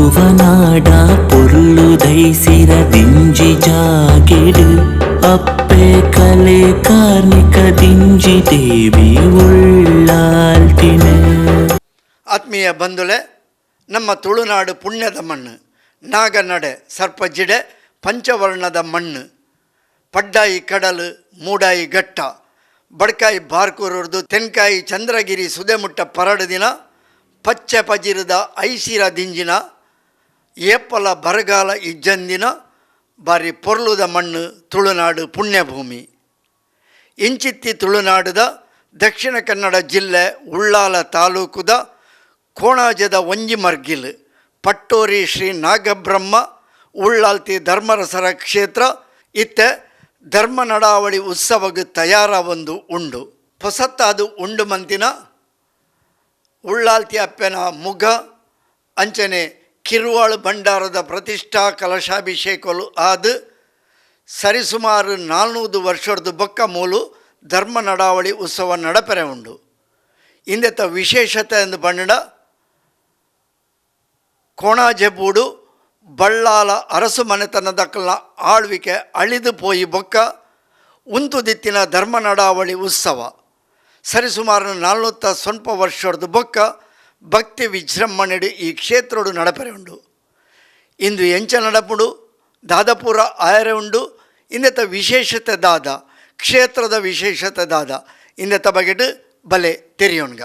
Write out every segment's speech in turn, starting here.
ತುಳುವನಾಡ ಪೊರ್ಲು ದೈಸಿರ ದಿಂಜಿ ಜಾಗೆಡು ಅಪ್ಪೆ ಕಲೆ ಕಾರ್ನಿಕ ದಿಂಜಿ ದೇವಿ ಉಳ್ಳಾಲ್ತಿನ. ಆತ್ಮೀಯ ಬಂಧುಲೆ, ನಮ್ಮ ತುಳುನಾಡು ಪುಣ್ಯದ ಮಣ್ಣು. ನಾಗನಡೆ ಸರ್ಪಜಿಡೆ ಪಂಚವರ್ಣದ ಮಣ್ಣು. ಪಡ್ಡಾಯಿ ಕಡಲು, ಮೂಡಾಯಿ ಘಟ್ಟ, ಬಡ್ಕಾಯಿ ಬಾರ್ಕೂರುರ್ದು ತೆನ್ಕಾಯಿ ಚಂದ್ರಗಿರಿ ಸುದೆಮುಟ್ಟ ಪರಡು ದಿನ ಪಚ್ಚೆ ಪಜಿರದ ಐಸಿರ ದಿಂಜಿನ, ಏಪಲ ಬರಗಾಲ ಇಜ್ಜಂದಿನ ಬಾರಿ ಪೊರ್ಲುದ ಮಣ್ಣು ತುಳುನಾಡು ಪುಣ್ಯಭೂಮಿ. ಇಂಚಿತ್ತಿ ತುಳುನಾಡುದ ದಕ್ಷಿಣ ಕನ್ನಡ ಜಿಲ್ಲೆ ಉಳ್ಳಾಲ ತಾಲೂಕುದ ಕೋಣಾಜದ ಒಂಜಿ ಮರ್ಗಿಲ್ ಪಟ್ಟೋರಿ ಶ್ರೀ ನಾಗಬ್ರಹ್ಮ ಉಳ್ಳಾಲ್ತಿ ಧರ್ಮರಸರ ಕ್ಷೇತ್ರ ಇತ್ತೆ ಧರ್ಮ ನಡಾವಳಿ ಉತ್ಸವಕ್ಕೆ ತಯಾರ ಒಂದು ಉಂಡು. ಹೊಸತ್ತಾದು ಉಂಡು ಮಂತಿನ ಉಳ್ಳಾಲ್ತಿ ಅಪ್ಪೆನ ಮುಗ ಅಂಚನೆ ಕಿರುವಾಳು ಭಂಡಾರದ ಪ್ರತಿಷ್ಠಾ ಕಲಶಾಭಿಷೇಕಲು ಆದು ಸರಿಸುಮಾರು 400 ವರ್ಷದ ಬೊಕ್ಕ ಮೂಲು ಧರ್ಮ ನಡಾವಳಿ ಉತ್ಸವ ನಡಪೆರೆ ಉಂಡು. ಇಂದೆತ ವಿಶೇಷತೆ ಎಂದು ಪಂಡ, ಕೋಣಾಜೆಬೂಡು ಬಳ್ಳಾಲ ಅರಸು ಮನೆತನದಕ್ಕಲ್ನ ಆಳ್ವಿಕೆ ಅಳಿದು ಪೋಯಿ ಬೊಕ್ಕ ಉಂತುದಿತ್ತಿನ ಧರ್ಮ ನಡಾವಳಿ ಉತ್ಸವ ಸರಿಸುಮಾರು 400 ಸ್ವಲ್ಪ ವರ್ಷದ ಬೊಕ್ಕ ಭಕ್ತಿ ವಿಜೃಂಭಣೆಡು ಈ ಕ್ಷೇತ್ರಡು ನಡಪೆರೆ ಉಂಡು. ಇಂದು ಎಂಚ ನಡಪುಡು, ದಾದಪುರ ಆಯರೆ ಉಂಡು, ಇಂದೆತ ವಿಶೇಷತೆ ದಾದ, ಕ್ಷೇತ್ರದ ವಿಶೇಷತೆ ದಾದ, ಇಂದೆತ ಬಗೆಟ್ ಬಲೆ ತೆರಿಯೋಣ್ಗ.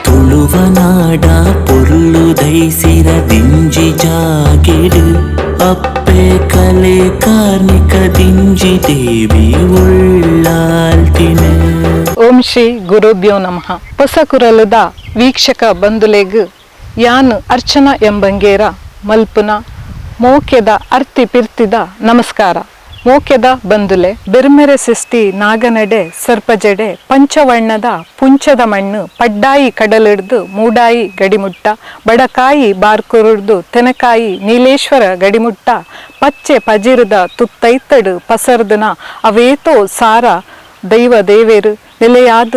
ತುಳುವನಾಡ ಪೊರ್ಲು ದೈಸಿರ ದಿಂಜಿ ಜಾಗೆಡು ಅಪ್ಪೆ ಕಲೆ ಕಾರ್ನಿಕ ದಿಂಜಿ ದೇವಿ ಉಳ್ಳಾಲ್ತಿನ. ಓಂ ಶ್ರೀ ಗುರುಭ್ಯೋ ನಮಃ. ಹೊಸಕುರಲದ ವೀಕ್ಷಕ ಬಂಧುಲೆಗ್ ಯಾನ್ ಅರ್ಚನಾ ಎಂಬಂಗೇರ ಮಲ್ಪುನ ಮೋಕೆದ ಅರ್ತಿ ಪಿರ್ತಿದ ನಮಸ್ಕಾರ. ಮೋಕೆದ ಬಂಧುಲೆ, ಬೆರ್ಮೆರೆ ಸಿಷ್ಟಿ ನಾಗನಡೆ ಸರ್ಪಜಡೆ ಪಂಚವರ್ಣದ ಪುಂಚದ ಮಣ್ಣು, ಪಡ್ಡಾಯಿ ಕಡಲಿಡ್ದು ಮೂಡಾಯಿ ಗಡಿಮುಟ್ಟ, ಬಡಕಾಯಿ ಬಾರ್ಕುರುಡ್ದು ತೆನಕಾಯಿ ನೀಲೇಶ್ವರ ಗಡಿಮುಟ್ಟ, ಪಚ್ಚೆ ಪಜಿರದ ತುತ್ತೈತಡು ಪಸರ್ದನ ಅವೇತೋ ಸಾರ ದೈವ ದೇವೇರು ನೆಲೆಯಾದ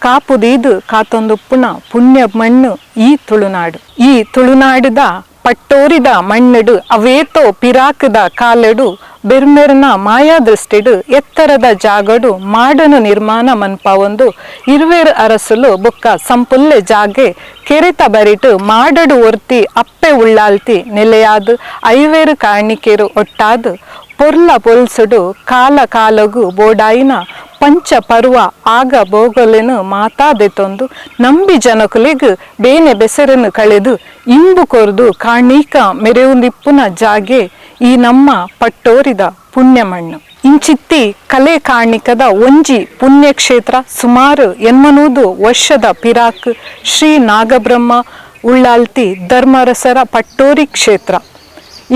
ಕಾಪುದೀದು ಕಾತೊಂದುಪ್ಪುನ ಪುಣ್ಯ ಮಣ್ಣು ಈ ತುಳುನಾಡು. ಈ ತುಳುನಾಡುದ ಪಟ್ಟೋರಿದ ಮಣ್ಣುಡು ಅವೇತೋ ಪಿರಾಕದ ಕಾಲಡು ಬೆರ್ಮೆರ್ನ ಮಾಯಾ ದೃಷ್ಟಿಡು ಎತ್ತರದ ಜಾಗಡು ಮಾಡನು ನಿರ್ಮಾಣ ಮನ್ಪಾವೊಂದು ಇರುವೇರು ಅರಸುಲು ಬೊಕ್ಕ ಸಂಪುಲ್ಲೆ ಜಾಗೆ ಕೆರೆತ ಬರಿಟು ಮಾಡಡು ಒರ್ತಿ ಅಪ್ಪೆ ಉಳ್ಳಾಲ್ತಿ ನೆಲೆಯಾದು ಐವೇರು ಕಾಣಿಕೆರು ಒಟ್ಟಾದು ಪೊರ್ಲ ಪೊಲ್ಸುಡು ಕಾಲ ಕಾಲಗು ಬೋಡಾಯಿನ ಪಂಚ ಪರ್ವ ಆಗ ಬೋಗಲೆನು ಮಾತಾದೆತೊಂದು ನಂಬಿ ಜನಕುಲೆಗ್ ಬೇನೆ ಬೆಸರನ್ನು ಕಳೆದು ಇಂಬು ಕೊರ್ದು ಕಾಣೀಕ ಮೆರೆಯುಂದಿಪ್ಪುನ ಜಾಗೆ ಈ ನಮ್ಮ ಪಟ್ಟೋರಿದ ಪುಣ್ಯ ಮಣ್ಣು. ಇಂಚಿತ್ತಿ ಕಲೆ ಕಾಣಿಕದ ಒಂಜಿ ಪುಣ್ಯಕ್ಷೇತ್ರ ಸುಮಾರು 800 ವರ್ಷದ ಪಿರಾಕ್ ಶ್ರೀ ನಾಗಬ್ರಹ್ಮ ಉಳ್ಳಾಲ್ತಿ ಧರ್ಮರಸರ ಪಟ್ಟೋರಿ ಕ್ಷೇತ್ರ.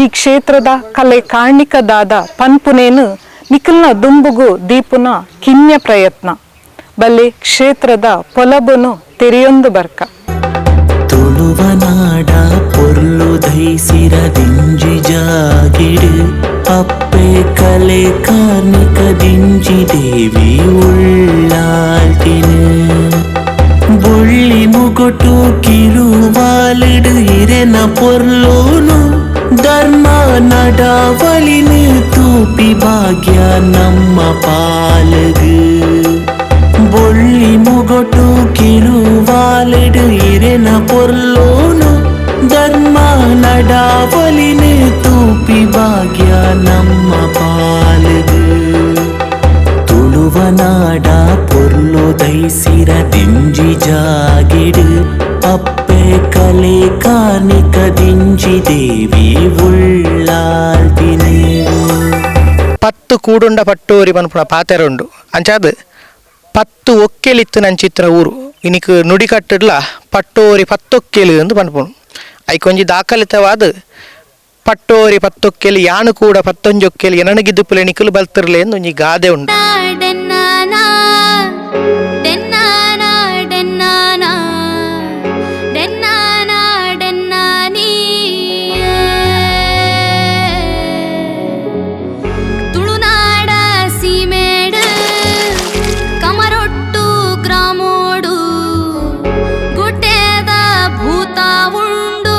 ಈ ಕ್ಷೇತ್ರದ ಕಲೆ ಕಾಣಿಕದಾದ ಪನ್ಪುನೇನು ನಿಖಲ್ನ ದುಂಬುಗು ದೀಪುನ ಕಿನ್ಯ ಪ್ರಯತ್ನ. ಬಲೆ ಕ್ಷೇತ್ರದ ಪೊಲಬುನು ತೆರೆಯೊಂದು ಬರ್ಕ. ತುಳುವನಾಡ ಪೊರ್ಲು ದೈಸಿರ ದಿಂಜಿ ಜಾಗೆಡು ಅಪ್ಪೆ ಕಲೆ ಕಾರ್ನಿಕ ದಿಂಜಿ ದೇವಿ ಉಳ್ಳಾಲ್ತಿನ. ಬೊಳ್ಳಿ ಮುಗೊಟು ಕಿರುವಾಲಿಡು ಇರೆನ ಪೊರ್ಲೋನು ಧರ್ಮ ನಡಾವಳಿನು ತೂಪಿ ಭಾಗ್ಯ ನಮ್ಮ ಪಾಲಗು. ಬೊಳ್ಳಿ ಮುಗೊಟು ಕಿರುವಾಲಿಡು ಇರೆನ ಪೊರ್ಲೋನು ಧರ್ಮ ನಡಾವಳಿನು ತೂಪಿ ಭಾಗ್ಯ ನಮ್ಮ ಪಾಲಗು. ತುಳುವನಾಡ ಪೊರ್ಲು ದೈಸಿರ ದಿಂಜಿ ಜಾಗೆಡು ಅಪ್ಪೆ ಕಲೆ ಕಾರ್ನಿಕ ದಿಂಜಿ ದೇವಿ ಉಳ್ಳಾಲ್ತಿನ. ಪತ್ತು ಕೂಡುಂಡ ಪಟ್ಟೋರಿ ಪನ್ಪುನ ಪಾತೆರುಂಡು. ಅಂಚಾದ್ ಪತ್ತು ಒಕ್ಕೆಲಿತ್ತು ನಂಚಿತ್ತಿನ ಊರು. ಇನಿಕ್ ನುಡಿಕಟ್ಟುಡ್ಲ ಪಟ್ಟೋರಿ ಪತ್ತೊಕ್ಕೆಲು ಎಂದು ಪನ್ಪುನು. ಐಕೊಂಜಿ ದಾಖಲಿತವಾದ ಪಟ್ಟೋರಿ ಪತ್ತೊಕ್ಕೆಲಿ ಯಾನು ಕೂಡ ಪತ್ತೊಂಜೊಕ್ಕೆಲಿ ಎನನಗಿದ್ದುಪ್ಪಲೆ ನಿಕುಲು ಬಲ್ತಿರ್ಲೆ ಎಂದು ಒಂಜಿ ಗಾದೆ ಉಂಡು. ಡೆನ್ನಾನಾ ಡೆನ್ನಾನಾ ಡೆನ್ನಾನಾ ಡೆನ್ನಾನಾ ಡೆನ್ನಾನೀ ತುಳುನಾಡ ಸೀಮೇಡು ಕಮರೊಟ್ಟು ಗ್ರಾಮೋಡು ಗುಡ್ಡೆದ ಭೂತ ಉಂಡು.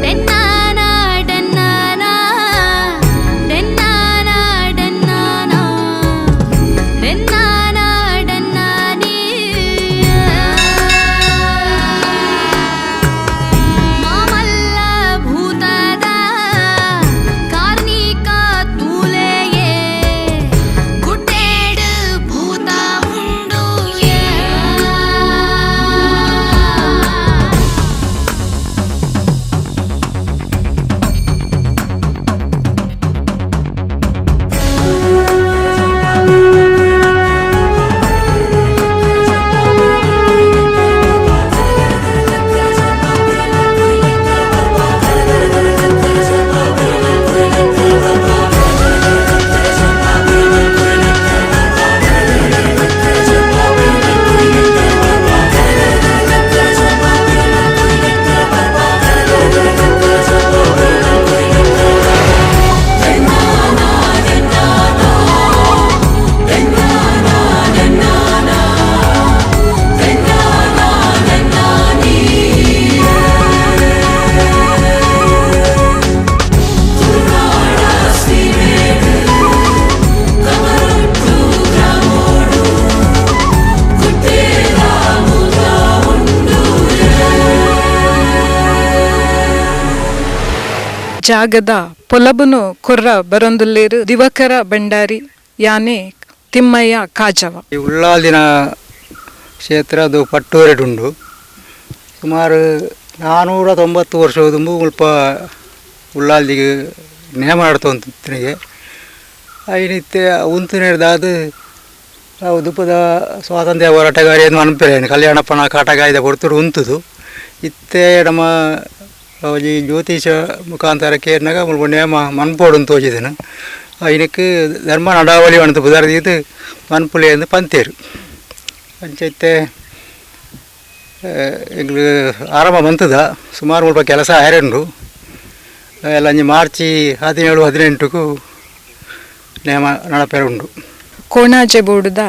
ಡೆನ್ನಾನಾ ಡೆನ್ನಾನಾ ಡೆನ್ನಾನಾ ಡೆನ್ನಾನಾ ಡೆನ್ನಾನಾ ಡೆನ್ನಾನೀ ಮಾಮಲ್ಲ ಭೂತದ ಕಾರ್ಣಿಕ ತೂಲೆಯೇ ಗುಡ್ಡೇಡು ಭೂತ ಉಂಡು. ಜಾಗದ ಪೊಲಬುನು ಕೊರ್ರ ಬರೊಂದುಲ್ಲೇರು ದಿವಕರ ಭಂಡಾರಿ ಯಾನೆ ತಿಮ್ಮಯ್ಯ ಕಾಜವ. ಈ ಉಳ್ಳಾಲ್ದಿನ ಕ್ಷೇತ್ರ ಅದು ಪಟ್ಟೂರೆಡುಂಡು. ಸುಮಾರು 490 ವರ್ಷ ದುಂಬು ಮುಲ್ಪ ಉಳ್ಳಾಲ್ದಿಗೆ ನೇಮ ನಡ್ತೊಂತಿನಿಗೆ ಐನಿತ್ತೆ ಉಂತುನೇರ್ದಾದ ಅವು ದುಪ್ಪದ ಸ್ವಾತಂತ್ರ್ಯ ಹೋರಾಟಗಾರಿ ಎಂದು ಅನ್ಪೇನೆ ಕಲ್ಯಾಣಪ್ಪನ ಕಾಟಗಾಯಿದ ಕೊಡ್ತುಡು ಉಂತುದು ಇತ್ತೆ ನಮ್ಮ ಈ ಜ್ಯೋತಿಷ ಮುಖಾಂತರ ಕೇರ್ನಾಗ ಮುಲ್ಪ ನೇಮ ಮನ್ಪೋಡು ತೋಜಿದನು. ಐನಕ್ಕೆ ಧರ್ಮ ನಡಾವಳಿ ಅಣತು ಬುದಾರದೀದು ಮನ್ಪುಲೆ ಎಂದು ಪಂತೇರು ಅಂಚೈತೆ ಎಂಗ್ಲು ಆರಂಭ ಮಂತದ ಸುಮಾರು ಮುಲ್ಪ ಕೆಲಸ ಆಯರಂಡು ಎಲ್ಲ ಅಂಜಿ ಮಾರ್ಚಿ 17 18ಕ್ಕೂ ನೇಮ ನಡಪೇರು ಉಂಡು. ಕೋಣಾಜೆ ಬೋಡುದ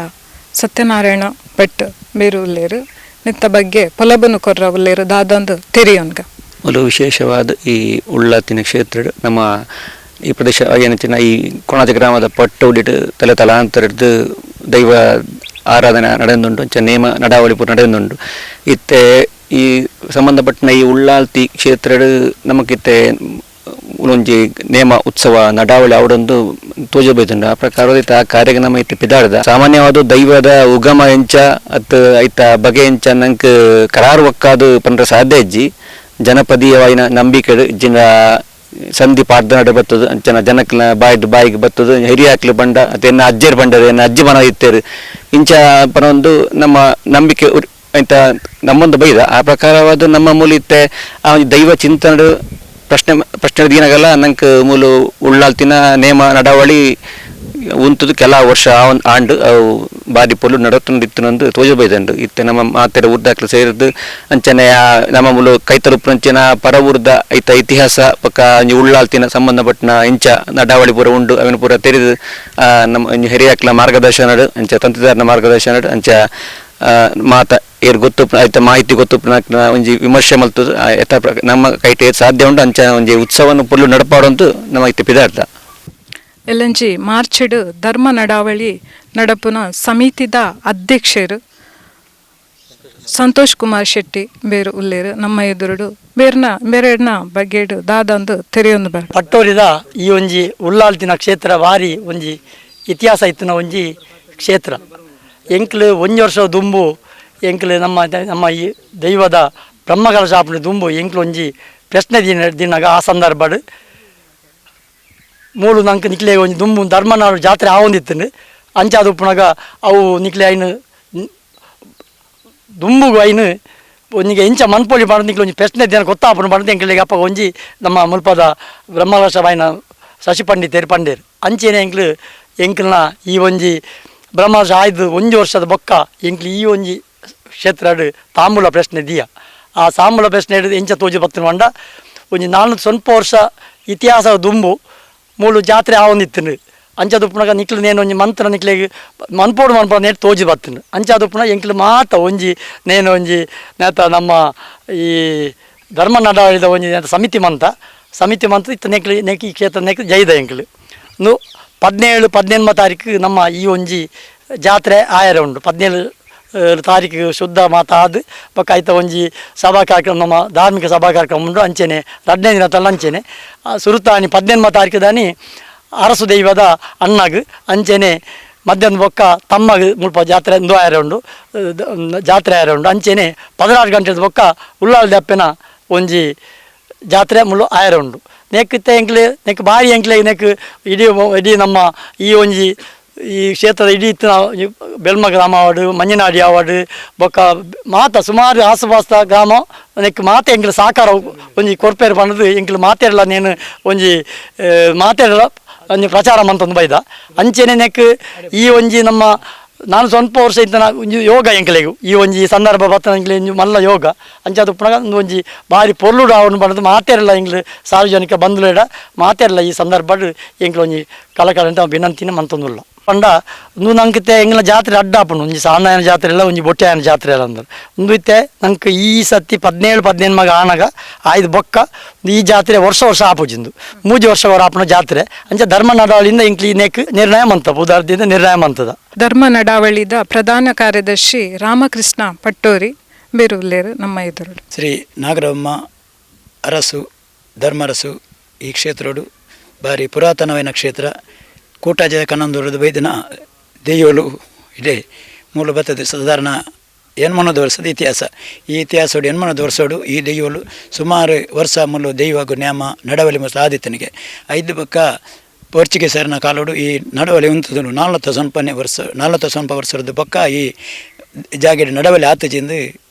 ಸತ್ಯನಾರಾಯಣ ಭಟ್ ಬೇರು ಉಲ್ಲೇರು ನಿತ್ತ ಬಗ್ಗೆ ಪೊಲಬನು ಕೊರ್ರ ಉಲ್ಲೇರು ದಾದಂದು ತೆರಿಯೋನ್ಗ. ಒಂದು ವಿಶೇಷವಾದ ಈ ಉಳ್ಳಾತಿನ ಕ್ಷೇತ್ರ ನಮ್ಮ ಈ ಪ್ರದೇಶ ಏನಂಚಿನ ಈ ಕೊಣಾಜೆ ಗ್ರಾಮದ ಪಟ್ಟು ಉಡಿಟ್ಟು ತಲೆ ತಲಾಂತರದ್ದು ದೈವ ಆರಾಧನೆ ನಡೆದುಂಟು, ಅಂಚ ನೇಮ ನಡಾವಳಿ ಪೂರ ನಡೆದುಂಟು. ಇತ್ತೆ ಈ ಸಂಬಂಧಪಟ್ಟಿನ ಈ ಉಳ್ಳಾಲ್ತಿ ಕ್ಷೇತ್ರಡ್ ನಮಕಿತ್ತೆ ಒಂಜಿ ನೇಮ ಉತ್ಸವ ನಡಾವಳಿ ಅವಡೊಂದು ತೋಜಬೇತುಂಡು. ಆ ಪ್ರಕಾರ ಇತ್ತ ಆ ಕಾರ್ಯಕ್ಕೆ ನಮ್ಮ ಇತ್ತೆ ಪಿದಾಡ್ದ ಸಾಮಾನ್ಯವಾದ ದೈವದ ಉಗಮ ಎಂಚ ಅತ್ ಐತ ಬಗೆ ಎಂಚ ನಂಕ್ ಕರಾರು ಒಕ್ಕಾದು ಪಂಡ್ರ ಸಾಧ್ಯ ಇಜ್ಜಿ. ಜನಪದೀಯವಾಯಿನ ನಂಬಿಕೆ ಜಿನ ಸಂಧಿ ಪಾಡ್ದನಡ ಬತ್ತದು ಅಂಚನ ಜನಕ್ಲ ಬಾಯ್ದು ಬಾಯಿಗೆ ಬತ್ತದು ಹಿರಿಯಾಕ್ಲು ಬಂಡ ಅತ್ತೆ ಎನ್ನ ಅಜ್ಜೇರ್ ಬಂಡರು ಎನ್ನ ಅಜ್ಜಿ ಮನ ಇತ್ತೇರು ಇಂಚ ಪನೊಂದು ನಮ್ಮ ನಂಬಿಕೆ ಅಂತ ನಮ್ಮೊಂದು ಬೈದ. ಆ ಪ್ರಕಾರವಾದ ನಮ್ಮ ಮೂಲ ಇತ್ತೆ ಆ ಒಂಜಿ ದೈವ ಚಿಂತನಡು ಪ್ರಶ್ನೆ ಪ್ರಶ್ನೆ ದೀನಗಲ್ಲ ನಂಕ್ ಮೂಲು ಉಳ್ಳಾಲ್ತಿನ ನೇಮ ನಡಾವಳಿ ಉಂತುದು ಕೆಲ ವರ್ಷ ಆಂಡು ಅವು ಬಾರಿ ಪೊಲು ನಡತುಂಡಿತ್ತುನಂದು ತೋಜ ಬೈದಂಡು. ಇತ್ತೆ ನಮ್ಮ ಮಾತೆರ ಊರ್ದಾಕ್ಲು ಸೇರಿದ್ದು ಅಂಚನೆ ಆ ನಮ್ಮ ಮೂಲು ಕೈತಲುಪ್ಪುನಂಚಿನ ಪರ ಊರ್ದ ಐತ ಇತಿಹಾಸ ಪಕ್ಕ ಒಂಜಿ ಉಳ್ಳಾಲ್ತಿನ ಸಂಬಂಧಪಟ್ಟಿನ ಇಂಚ ನಡಾವಳಿ ಪೂರ ಉಂಡು ಅವೆನ್ ಪೂರ ತೆರಿದು, ನಮ್ಮ ಒಂಜಿ ಹಿರಿಯಾಕ್ಲ ಮಾರ್ಗದರ್ಶನಡು ಅಂಚ ತಂತ್ರಿದಾರನ ಮಾರ್ಗದರ್ಶನಡು ಅಂಚ, ಮಾತ ಏರ್ ಗೊತ್ತು ಐತ ಮಾಹಿತಿ ಗೊತ್ತು ಒಂಜಿ ವಿಮರ್ಶೆ ಮಲ್ತುದು, ಯಥ ನಮ್ಮ ಕೈಟ್ ಏರ್ ಸಾಧ್ಯ ಉಂಡು ಅಂಚ ಒಂಜಿ ಉತ್ಸವವನ್ನು ಪೊಲ್ಲು ನಡಪಾಡಂತು ನಮ್ಮ ಇತ್ತೆ ಪಿದಾಡ್ದ. ಎಲ್ಲಂಜಿ ಮಾರ್ಚಿಡ್ ಧರ್ಮ ನಡಾವಳಿ ನಡಪುನ ಸಮಿತಿದ ಅಧ್ಯಕ್ಷರು Santosh Kumar Shetty ಬೇರು ಉಲ್ಲೇರು ನಮ್ಮ ಎದುರುಡು ಬೇರ್ನ ಬೇರೆಡ್ನ ಬಗ್ಗೆಡು ದಾದಂದು ತೆರೆಯೊಂದು ಬರ್. ಪಟ್ಟೋರಿದ ಈ ಒಂಜಿ ಉಳ್ಳಾಲ್ತಿನ ಕ್ಷೇತ್ರ ವಾರಿ ಒಂಜಿ ಇತಿಹಾಸ ಇತ್ತಿನ ಒಂಜಿ ಕ್ಷೇತ್ರ. ಎಂಕ್ಲು ಒಂಜಿ ವರ್ಷ ದುಂಬು ಎಂಕ್ಲು ನಮ್ಮ ನಮ್ಮ ಈ ದೈವದ ಬ್ರಹ್ಮಕಲಶ ದುಂಬು ಎಂಕ್ಲು ಒಂಜಿ ಪ್ರಶ್ನೆ ದಿನ ದಿನಾಗ ಆ ಸಂದರ್ಭಡ್ ಮೂಲು ನಂಗೆ ನಿಕ್ಲೆ ಒಂಜಿ ದುಂಬು ಧರ್ಮನಾಡು ಜಾತ್ರೆ ಆವೊಂದಿತ್ತು. ಅಂಚಾದ ಉಪ್ಪುನಗ ಅವು ನಿಕ್ಲೆ ಐನು ದುಂಬುಗು ಐನು ಒಂಜಿಗೆ ಇಂಚ ಮನ್ಪೊಲಿ ಪಂಡ ನಿಕ್ಲೆ ಒಂಜಿ ಪ್ರಶ್ನೆ ದಿನ ಗೊತ್ತಾಪುನ ಪಂಡ ಎಂಕ್ಲೆಗ್ ಅಪ್ಪ ಒಂಜಿ ನಮ್ಮ ಮುಲ್ಪದ ಬ್ರಹ್ಮಕಲಶ ಬಾಯಿನ ಶಶಿ ಪಂಡಿತೇರು ಪಂಡೇರು. ಅಂಚೆನೆ ಎಂಕ್ಲು ಎಂಕ್ಲನ ಈ ಒಂಜಿ ಬ್ರಹ್ಮಕಲಶ ಆಯ್ದು ಒಂಜಿ ವರ್ಷದ ಬೊಕ್ಕ ಎಂಕ್ಲು ಈ ಒಂಜಿ ಕ್ಷೇತ್ರಡ್ ತಾಂಬೂಲ ಪ್ರಶ್ನೆ ದಿಯ. ಆ ತಾಂಬೂಲ ಪ್ರಶ್ನೆ ಹಿಡಿದು ಎಂಚ ತೋಜಿ ಬತ್ತಿನ ಪಂಡ ಒಂಜಿ 400 ವರ್ಷ ಇತಿಹಾಸ ದುಂಬು ಮೂಲು ಜಾತ್ರೆ ಆವೊಂದಿತ್ತು. ಅಂಚಾದ ಉಪ್ಪುನಗ ನಿಕ್ಲು ನೇನು ಒಂಜಿ ಮಂತ್ರ ನಿಕ್ಲೆಗ್ ಮನ್ಪೋಡು ಮನ್ಪೋಡು ನೇಟ್ ತೋಜಿ ಬತ್ತಿನ. ಅಂಚಾದ ಉಪ್ಪುನ ಎಂಕ್ಲು ಮಾತ ಒಂಜಿ ನೇನು ಒಂಜಿ ನೇತ ನಮ್ಮ ಈ ಧರ್ಮ ನಡಾವಳಿದ ಒಂಜಿ ನೇತ ಸಮಿತಿ ಮಂತ ಸಮಿತಿ ಮಂತ ಇತ್ತ ನೆಕ್ಲು ನೆಕ್ ಈ ಕ್ಷೇತ್ರ ನೆಕ್ ಜೈದ ಎಂಕ್ಲು ನು 17 18 ತಾರೀಕು ನಮ್ಮ ಈ ಒಂಜಿ ಜಾತ್ರೆ ಆಯರ ಉಂಡು. 17 ತಾರೀಕು ಶುದ್ಧ ಮಾತಾದ ಬೊಕ್ಕ ಐತ ಒಂಜಿ ಸಭಾ ಕಾರ್ಯಕ್ರಮ ನಮ್ಮ ಧಾರ್ಮಿಕ ಸಭಾ ಕಾರ್ಯಕ್ರಮ ಉಂಡು. ಅಂಚೆನೆ 2ನೇ ದಿನ ತಲ್ಲ ಅಂಚೆನೆ ಸುರುತಾನಿ 18 ತಾರೀಕು ದಾನಿ ಅರಸು ದೈವದ ಅಣ್ಣಗ್ ಅಂಚೆನೆ ಮಧ್ಯಾಹ್ನ ಬೊಕ್ಕ ತಮ್ಮಗ್ ಮುಲ್ಪ ಜಾತ್ರೆ ಇಂದು ಆಯರ ಉಂಡು, ಜಾತ್ರೆ ಆಯರ ಉಂಡು. ಅಂಚೆನೆ 16 ಗಂಟೆದ ಬೊಕ್ಕ ಉಳ್ಳಾಲ್ದ ಅಪ್ಪೆನ ಒಂಜಿ ಜಾತ್ರೆ ಮುಳ್ಳು ಆಯರ ಉಂಡು. ನೆಕ್ ಇತ್ತೆ ಎಂಕ್ಲೆ ನೆಕ್ ಬಾರಿ ಎಂಕ್ಲೆ ನೆಕ್ ಇಡೀ ಇಡೀ ನಮ್ಮ ಈ ಒಂಜಿ ಈ ಕ್ಷೇತ್ರದ ಇಡೀ ಇತ್ತಿನ ಬೆಲ್ಮ ಗ್ರಾಮ ಆವಡ್ ಮಂಜನಾಡಿ ಆವಡ್ ಬೊಕ್ಕ ಮಾತ ಸುಮಾರು ಆಸುಪಾಸ್ತ ಗ್ರಾಮ ನೆಕ್ ಮಾತೆ ಎಂಕ್ಲೆ ಸಹಕಾರ ಒಂಜಿ ಕೊರ್ಪೇರು ಪಂಡದು ಎಂಕ್ಲೆ ಮಾತೆರ್ಲ ನೇನು ಒಂಜಿ ಮಾತೆರ್ಲ ಒಂಜಿ ಪ್ರಚಾರ ಮಂತೊಂದು ಬೈದ. ಅಂಚೆನೆ ನೆಕ್ ಈ ಒಂಜಿ ನಮ್ಮ ನಾನು ಸ್ವಲ್ಪ ವರ್ಷ ಇತ್ತನ ಒಂಜಿ ಯೋಗ ಎಂಕ್ಲೆಗು ಈ ಒಂಜಿ ಸಂದರ್ಭ ಬತ್ತನ ಎಂಕ್ಲೆ ಒಂಜಿ ಮಲ್ಲ ಯೋಗ ಅಂಚಾದ ಉಪ್ಪುನಗ ಒಂಜಿ ಬಾರಿ ಪೊರ್ಲುಡು ಆವೊಂದು ಪಂಡದು ಮಾತೆರ್ಲ ಎಂಕ್ಲೆ ಸಾರ್ವಜನಿಕ ಬಂಧುಲೆಡ ಮಾತೆರ್ಲ ಈ ಸಂದರ್ಭಡ್ ಎಂಕ್ಲೆ ಒಂಜಿ ಕಲಕಲ ವಿನಂತಿನ ಮಂತೊಂದುಲ್ಲ. ಪಂಡ ಉಂದು ನಂಕಿತ್ತೆ ಎಂಗ್ಲ ಜಾತ್ರೆ ಅಡ್ಡ ಆಪುಂಡು ಒಂಜಿ ಸಾಂದಾಯನ ಜಾತ್ರೆ ಇಲ್ಲ ಒಂಜಿ ಬೊಟ್ಟಾಯನ ಜಾತ್ರೆ ಇಲ್ಲ ಅಂದ್ರೆ ಉಂದು ಇತ್ತೆ ನಂಗೆ ಈ ಸತಿ 17 18 ಮಗ ಆನಗ ಆಯ್ದು ಬೊಕ್ಕ ಈ ಜಾತ್ರೆ ವರ್ಷ ವರ್ಷ ಆಪುಜಿಂದು 3 ವರ್ಷ ಆಪುನ ಜಾತ್ರೆ. ಅಂಚ ಧರ್ಮ ನಡಾವಳಿಯಿಂದ ಇಂಕ್ಲಿ ನೆಕ್ ನಿರ್ಣಯ ಮಂತ ಉದಾರದಿಂದ ನಿರ್ಣಯ ಮಂತದ. ಧರ್ಮ ನಡಾವಳಿದ ಪ್ರಧಾನ ಕಾರ್ಯದರ್ಶಿ ರಾಮಕೃಷ್ಣ ಪಟ್ಟೋರಿ ಬೇರುಲ್ಲೇರು ನಮ್ಮ ಎದುರು. ಶ್ರೀ ನಾಗರಮ್ಮ ಅರಸು ಧರ್ಮರಸು ಈ ಕ್ಷೇತ್ರಡು ಭಾರಿ ಪುರಾತನವೈನ ಕ್ಷೇತ್ರ. ಕೂಟಾಜಯ ಕನ್ನಂದೂರದ ಬೈದಿನ ದೆಯ್ಯೋಲು ಇದೆ ಮೂಲ ಬರ್ತದೆ. ಸಾಧಾರಣ 800 ವರ್ಷದ ಇತಿಹಾಸ. ಈ ಇತಿಹಾಸೋಡು 800 ವರ್ಷೋಡು ಈ ದೆಯ್ಯೋಲು ಸುಮಾರು ವರ್ಷ ಮುಲ್ಲು ದೈವಗು ನ್ಯಾಮ ನಡವಲಿ ಮತ್ತು ಆದಿತ್ಯನಿಗೆ ಐದು ಪಕ್ಕ ಪೋರ್ಚುಗೀಸರನ ಕಾಲೋಡು ಈ ನಡವಲಿ ಉಂತದನು 400 ವರ್ಷ 400 ವರ್ಷದ ಪಕ್ಕ ಈ ಜಾಗೆಡ್ ನಡವಲಿ ಆತಜಿಂದು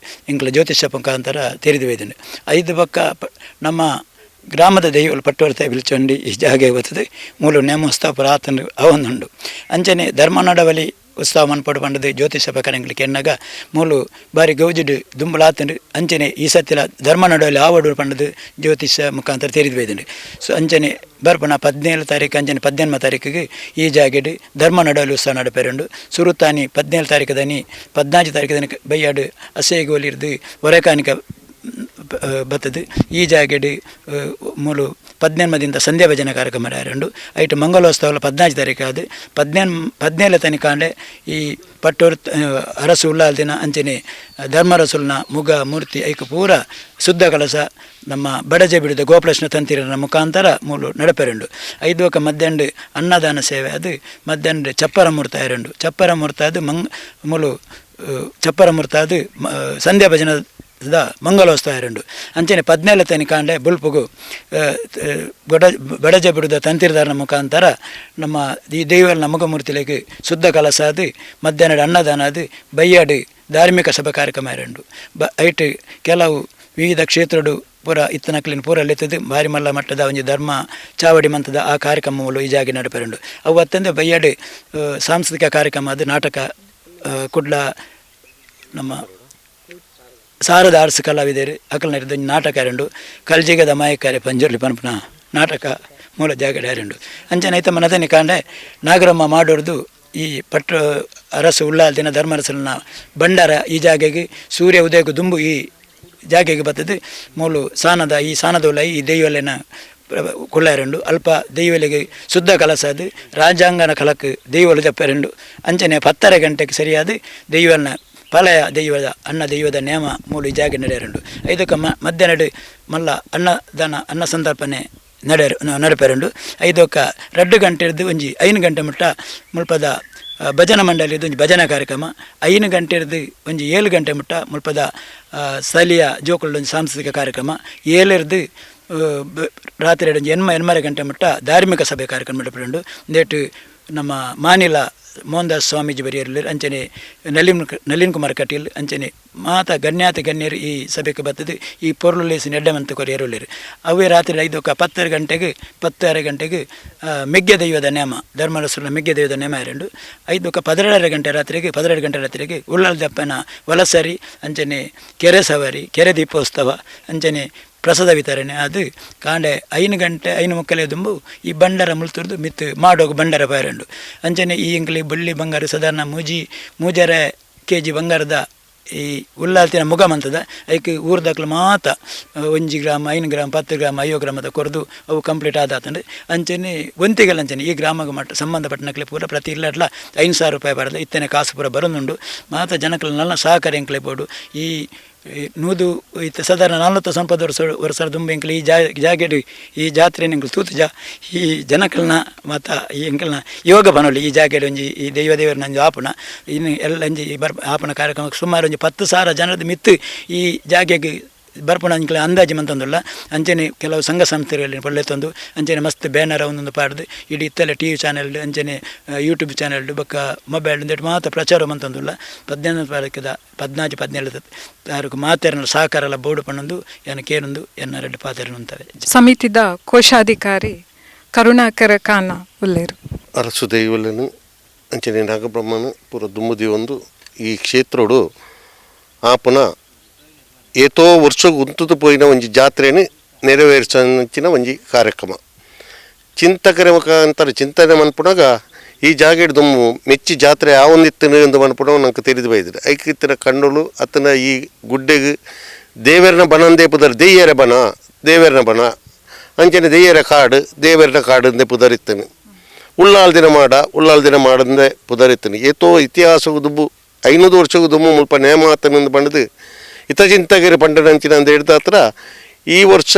ಎಂಕ್ಲ ಜ್ಯೋತಿಷ್ಯ ಮುಖಾಂತರ ತೆರೆದು ಬೈದನು. ಐದು ಪಕ್ಕ ನಮ್ಮ ಗ್ರಾಮದ ದೈವಲು ಪಟ್ಟವರ್ತ ಬಿಲ್ಚಂಡಿ ಈ ಜಾಗೆ ಬರ್ತದೆ ಮೂಲ ನೇಮೋತ್ಸವ ಪುರಾತನ ಅವೊಂದುಂಡು. ಅಂಚನೆ ಧರ್ಮ ನಡವಲಿ ಉತ್ಸವ ಮನ್ಪಡು ಪಂಡದು ಜ್ಯೋತಿಷ್ಯ ಪ್ರಕರಣಗಳಿಗೆ ಎನ್ನಗ ಮೂಲು ಬಾರಿ ಗೌಜಿಡು ದುಂಬುಲಾತಂಡು. ಅಂಚನೆ ಈ ಸತ್ತಿಲ ಧರ್ಮ ನಡವಲಿ ಆವಡು ಪಂಡದು ಜ್ಯೋತಿಷ್ಯ ಮುಖಾಂತರ ತೆರೆದು ಬೈದಂಡು. ಸೊ ಅಂಚನೆ ಬರ್ಪಣ 17 ತಾರೀಕು ಅಂಚನೆ 18 ತಾರೀಕಿಗೆ ಈ ಜಾಗೆಡು ಧರ್ಮ ನಡವಲಿ ಉತ್ಸವ ನಡಪೇರುಂಡು. ಸುರುತಾನಿ 17 ತಾರೀಕು ದನಿ 14 ತಾರೀಕು ದನಿ ಬೈಯಾಡು ಅಸೇಗೋಲಿರ್ದು ಹೊರೆಕಾನಿಕ ಬತ್ತದು ಈ ಜಾಗೆಡು ಮೂಲು 18ದಿಂದ ಸಂಧ್ಯಾ ಭಜನೆ ಕಾರ್ಯಕ್ರಮ ಆರಂಡು. ಐಟು ಮಂಗಲೋತ್ಸವ 14 ತಾರೀಕು ಅದು 17 ತನಿಕಾಂಡೆ ಈ ಪಟ್ಟೋರ್ ಅರಸು ಉಲ್ಲಾಲ್ ದಿನ ಅಂಚನೆ ಧರ್ಮರಸುಲ್ನ ಮುಗ ಮೂರ್ತಿ ಐಕು ಪೂರ ಶುದ್ಧ ಕಲಸ ನಮ್ಮ ಬಡಜೆ ಬಿಡಿದ ಗೋಪಲಕ್ಷ್ಣ ತಂತಿರನ ಮುಖಾಂತರ ಮೂಲು ನಡಪೆರುಂಡು. ಐದು ಒಕ್ಕ ಮಧ್ಯಾಹ್ನ ಅನ್ನದಾನ ಸೇವೆ ಅದು ಮಧ್ಯಾಹ್ನ ಚಪ್ಪರ ಮೂರ್ತ ಆರುಂಡು. ಚಪ್ಪರ ಮೂರ್ತ ಅದು ಮೂಲು ಚಪ್ಪರ ಮೂರ್ತ ಅದು ಸಂಧ್ಯಾ ಭಜನೆ ಮಂಗಲೋತ್ಸವ ಎರಡು. ಅಂಚನೆ 17 ತನಿಕಾಂಡೆ ಬುಲ್ಪುಗು ಬಡಜ ಬಿಡುದ ತಂತಿರದಾರನ ಮುಖಾಂತರ ನಮ್ಮ ಈ ದೈವನ ಮುಖಮೂರ್ತಿಲೆಗ್ ಶುದ್ಧ ಕಲಸ ಅದು ಮಧ್ಯಾಹ್ನ ಅನ್ನದಾನ ಅದು ಬೈಯಾಡು ಧಾರ್ಮಿಕ ಸಭಾ ಕಾರ್ಯಕ್ರಮ ಎರಡು. ಐಟ್ ಕೆಲವು ವಿವಿಧ ಕ್ಷೇತ್ರಡು ಪೂರ ಇತ್ತನಕ್ಲಿನ ಪೂರ ಲೆತ್ತದು ಭಾರಿ ಮಲ್ಲ ಮಟ್ಟದ ಒಂಜಿ ಧರ್ಮ ಚಾವಡಿ ಮಂತದ ಆ ಕಾರ್ಯಕ್ರಮಗಳು ಈ ಜಾಗೆ ನಡಪೆರುಂಡು. ಅವು ಅತ್ತಂದೆ ಬೈಯಾಡು ಸಾಂಸ್ಕೃತಿಕ ಕಾರ್ಯಕ್ರಮ ಅದು ನಾಟಕ ಕುಡ್ಲ ನಮ್ಮ ಸಾರದ ಆರ್ಸ್ ಕಲಾವಿದರು ಅಕಲ್ನ ನಾಟಕ ಎರಡು ಕಲ್ಜಿಗದ ಮಾಯಕಾರೆ ಪಂಜುರ್ಲಿ ಪನ್ಪುನ ನಾಟಕ ಮೂಲ ಜಾಗಡೆ ಎರಡು. ಅಂಚನೆ ಐತ ಮನದನಿ ಕಾಂಡೆ ನಾಗರಮ್ಮ ಮಾಡೋರ್ದು ಈ ಪಟ್ಟ ಅರಸು ಉಳ್ಳಾಲ್ ದಿನ ಧರ್ಮರಸನ ಭಂಡಾರ ಈ ಜಾಗೆಗೆ ಸೂರ್ಯ ಉದಯಕ್ಕೆ ದುಂಬು ಈ ಜಾಗೆಗೆ ಬರ್ತದೆ ಮೂಲು ಸಾನದ ಈ ಸಾನದೋಲ ಈ ದೈವಲೆನ ಕುಳ್ಳಾರಂಡು ಅಲ್ಪ ದೈವಲಿಗೆ ಶುದ್ಧ ಕಲಸ ಅದು ರಾಜಾಂಗನ ಕಲಕ್ಕೆ ದೈವಲು ಜಪ್ಪರೆಂಡು. ಅಂಚನೆ 10:30 ಗಂಟೆಗೆ ಸರಿಯಾದ ದೈವನ ಪಲಯ ದೈವದ ಅನ್ನ ದೈವದ ನೇಮ ಮೂಲು ಈ ಜಾಗೆ ನಡೆಯರುಂಡು. ಐದಕ್ಕ ಮಧ್ಯಾಹ್ನ ಮಲ್ಲ ಅನ್ನದಾನ ಅನ್ನ ಸಂತರ್ಪಣೆ ನಡೆಪೆರುಂಡು. ಐದೊಕ್ಕ 2 ಗಂಟೆರ್ದು ಒಂಜಿ 5 ಗಂಟೆ ಮುಟ್ಟ ಮುಲ್ಪದ ಭಜನಾ ಮಂಡಳಿದು ಒಂಜಿ ಭಜನಾ ಕಾರ್ಯಕ್ರಮ. 5 ಗಂಟೆರ್ದು ಒಂಜಿ 7 ಗಂಟೆ ಮುಟ್ಟ ಮುಲ್ಪದ ಸ್ಥಳೀಯ ಜೋಕುಲ್ಡ್ ಒಂಜಿ ಸಾಂಸ್ಕೃತಿಕ ಕಾರ್ಯಕ್ರಮ. 7ರ್ದು ರಾತ್ರಿ ಒಂಜಿ 8 ಗಂಟೆ ಮುಟ್ಟ ಧಾರ್ಮಿಕ ಸಭೆ ಕಾರ್ಯಕ್ರಮ ನಡಪುಂಡು. ಇಂದೇಟು ನಮ್ಮ ಮಾನಿಲ ಮೋಹನ್ದಾಸ್ ಸ್ವಾಮೀಜಿ ಬರಿಯರ್ಲೆರ್, ಅಂಚನೆ ನಳಿನ್ ಕುಮಾರ್ ಕಟೀಲ್, ಅಂಚನೆ ಮಾತ ಗಣ್ಯಾತಿ ಗಣ್ಯರು ಈ ಸಭೆಗೆ ಬರ್ತದೆ. ಈ ಪೊರ್ಲು ಲೇಸಿ ನೆಡ್ಡೆ ಮಂತ್ ಕೊರಿಯರುಲ್ಲೆರ್. ಅವೇ ರಾತ್ರಿ 5 10 ಗಂಟೆಗೆ 10:30 ಗಂಟೆಗೆ ಮೆಗ್ಗೆ ದೈವದ ನೇಮ, ಧರ್ಮರಸುರ ಮೆಗ್ಗೆ ದೈವದ ನೇಮ ಎರಡು. 5 12 ಗಂಟೆ ರಾತ್ರಿಗೆ 12 ಗಂಟೆ ರಾತ್ರಿಗೆ ಉಳ್ಳಾಲ್ ದಪ್ಪನ ವಲಸರಿ, ಅಂಚನೆ ಕೆರೆ ಸವಾರಿ, ಕೆರೆ ದೀಪೋತ್ಸವ, ಅಂಚನೆ ಪ್ರಸಾದ ವಿತರಣೆ. ಅದು ಕಾಂಡೆ 5 ಗಂಟೆ 5:45 ದುಂಬು ಈ ಬಂಡಾರ ಮುಲ್ತುರ್ದು ಮಿತ್ತು ಮಾಡೋಗು ಬಂಡಾರ ಪಾಯರಂಡು. ಅಂಚನೆ ಈ ಇಂಕ್ಲಿ ಬಳ್ಳಿ ಬಂಗಾರ ಸಾಧಾರಣ 3.5 ಕೆಜಿ ಬಂಗಾರದ ಈ ಉಳ್ಳಾಲ್ತಿನ ಮುಗ ಮಂತದ ಐಕ್ ಊರ್ದಕ್ಲು ಮಾತ 1 gram 5 gram 10 gram 50 ಗ್ರಾಮದ ಕೊರದು ಅವು ಕಂಪ್ಲೀಟ್ ಆದಾತಂಡು. ಅಂಚನೆ ಒಂತಿಗಲ್ ಅಂಚನೆ ಈ ಗ್ರಾಮಕ್ಕೆ ಮಟ್ಟ ಸಂಬಂಧಪಟ್ಟನಕ್ಲೆ ಪೂರ ಪ್ರತಿ ಇಲ್ಲಟ್ಲ 5,000 ರೂಪಾಯಿ ಬರಲ್ಲ ಇತ್ತನೆ ಕಾಸು ಪೂರ ಬರೋದುಂಡು. ಮಾತ ಜನಕ್ಲೆ ನಲ್ಲ ಸಹಕಾರ ಎಂಕ್ಲೆ ಬೋಡು. ಈ ನೂದು ಇತ್ತ ಸಾಧಾರಣ 40 ವರ್ಷ ದುಂಬು ಎಂಕ್ಲೆ ಈ ಜಾಗೆಡು ಈ ಜಾತ್ರೆ ಎಂಕ್ಲು ತೂತು ಜಾ ಈ ಜನಕಲ್ನ ಮಾತ ಈ ಎಂಕಲ್ನ ಯೋಗ ಬನೊಲಿ ಈ ಜಾಗೆಡು ಒಂಜಿ ಈ ದೈವ ದೇವರನ್ನ ಒಂಜಿ ಆಪುಣ ಇನ್ನು ಎಲ್ಲ ಒಂಜಿ ಈ ಆಪುಣ ಕಾರ್ಯಕ್ರಮಕ್ಕೆ ಸುಮಾರು ಒಂಜಿ 10,000 ಜನದ ಮಿತ್ತು ಈ ಜಾಗೆಗೆ ಬರ್ಪುಣ ಅಂಕ್ಲೆ ಅಂದಾಜು ಮಂತಂದುಲ್ಲ. ಅಂಚನೆ ಕೆಲವು ಸಂಘ ಸಂಸ್ಥೆಗಳಲ್ಲಿ ಪೊಳ್ಳೆ ತಂದು ಅಂಚನೆ ಮಸ್ತ್ ಬ್ಯಾನರ್ ಒಂದೊಂದು ಪಾಡ್ದು ಇಡೀ ಇತ್ತಲೆ T V channel ಅಂಚನೆ ಯೂಟ್ಯೂಬ್ ಚಾನೆಲ್ ಬೊಕ್ಕ ಮೊಬೈಲ್ ಒಂದೆಟ್ ಮಾತ ಪ್ರಚಾರ ಮಂತಂದುಲ್ಲ. 15 ತಾರೀಕದ 14 17 ತಾರೀಕು ಮಾತೆರನ ಸಹಕಾರ ಎಲ್ಲ ಬೋರ್ಡು ಪಣ್ಣೊಂದು ಎನ್ನ ಕೇರೊಂದು ಎನ್ನ ರೆಡ್ಡು ಪಾತೆರನು ಅಂತವೆ. ಸಮಿತಿದ ಕೋಶಾಧಿಕಾರಿ ಕರುಣಾಕರ ಖಾನ ಉಲ್ಲೇರು. ಅರಸು ದೈವಲನು ಅಂಚನೆ ನಾಗಬ್ರಹ್ಮನು ಪೂರ ದುಮ್ಮದಿ ಒಂದು ಈ ಕ್ಷೇತ್ರೋಡು ಆಪುನ ಏತೋ ವರ್ಷ ಉಂತುದು ಪೋಯಿನ ಒಂಜಿ ಜಾತ್ರೆని ನೆರವೇರ್ಸಂಚಿನ ಒಂಜಿ ಕಾರ್ಯಕ್ರಮ. ಚಿಂತಕರ ಮುಖಾಂತರ ಚಿಂತನೆ ಮನ್ಪುನಾಗ ಈ ಜಾಗೆಡ್ ದುಮ್ಮು ಮೆಚ್ಚಿ ಜಾತ್ರೆ ಯಾವೊಂದಿತ್ತು ಎಂದು ಮನ್ಪುಣ ನಂಗೆ ತಿಳಿದು ಬೈದಿದೆ. ಐಕಿತ್ತಿನ ಕಣ್ಣುಲು ಅತನ ಈ ಗುಡ್ಡೆಗೆ ದೇವರನ ಬನಂದೇ ಪುದರ್ ದೆಯ್ಯರ ಬನ ದೇವರನ ಬನ ಅಂಚನೆ ದೆಯ್ಯರ ಕಾಡು ದೇವರನ ಕಾಡು ಅಂದೇ ಪುದರಿತ್ತನು. ಉಳ್ಳಾಲ್ ದಿನ ಮಾಡ ಉಳ್ಳಾಲ್ ದಿನ ಮಾಡಂದೇ ಪುದರಿತ್ತನು. ಏತೋ ಇತಿಹಾಸ ದುಬ್ಬು 500 ವರ್ಷಗೂ ದುಮ್ಮು ಮುಲ್ಪ ನೇಮಾತನಂದು ಬಂಡದು ಇತ ಚಿಂತಗಿರಿ ಪಂಡನಂಚಿನ ಅಂತ ಹಿಡ್ದ ಹತ್ರ ಈ ವರ್ಷ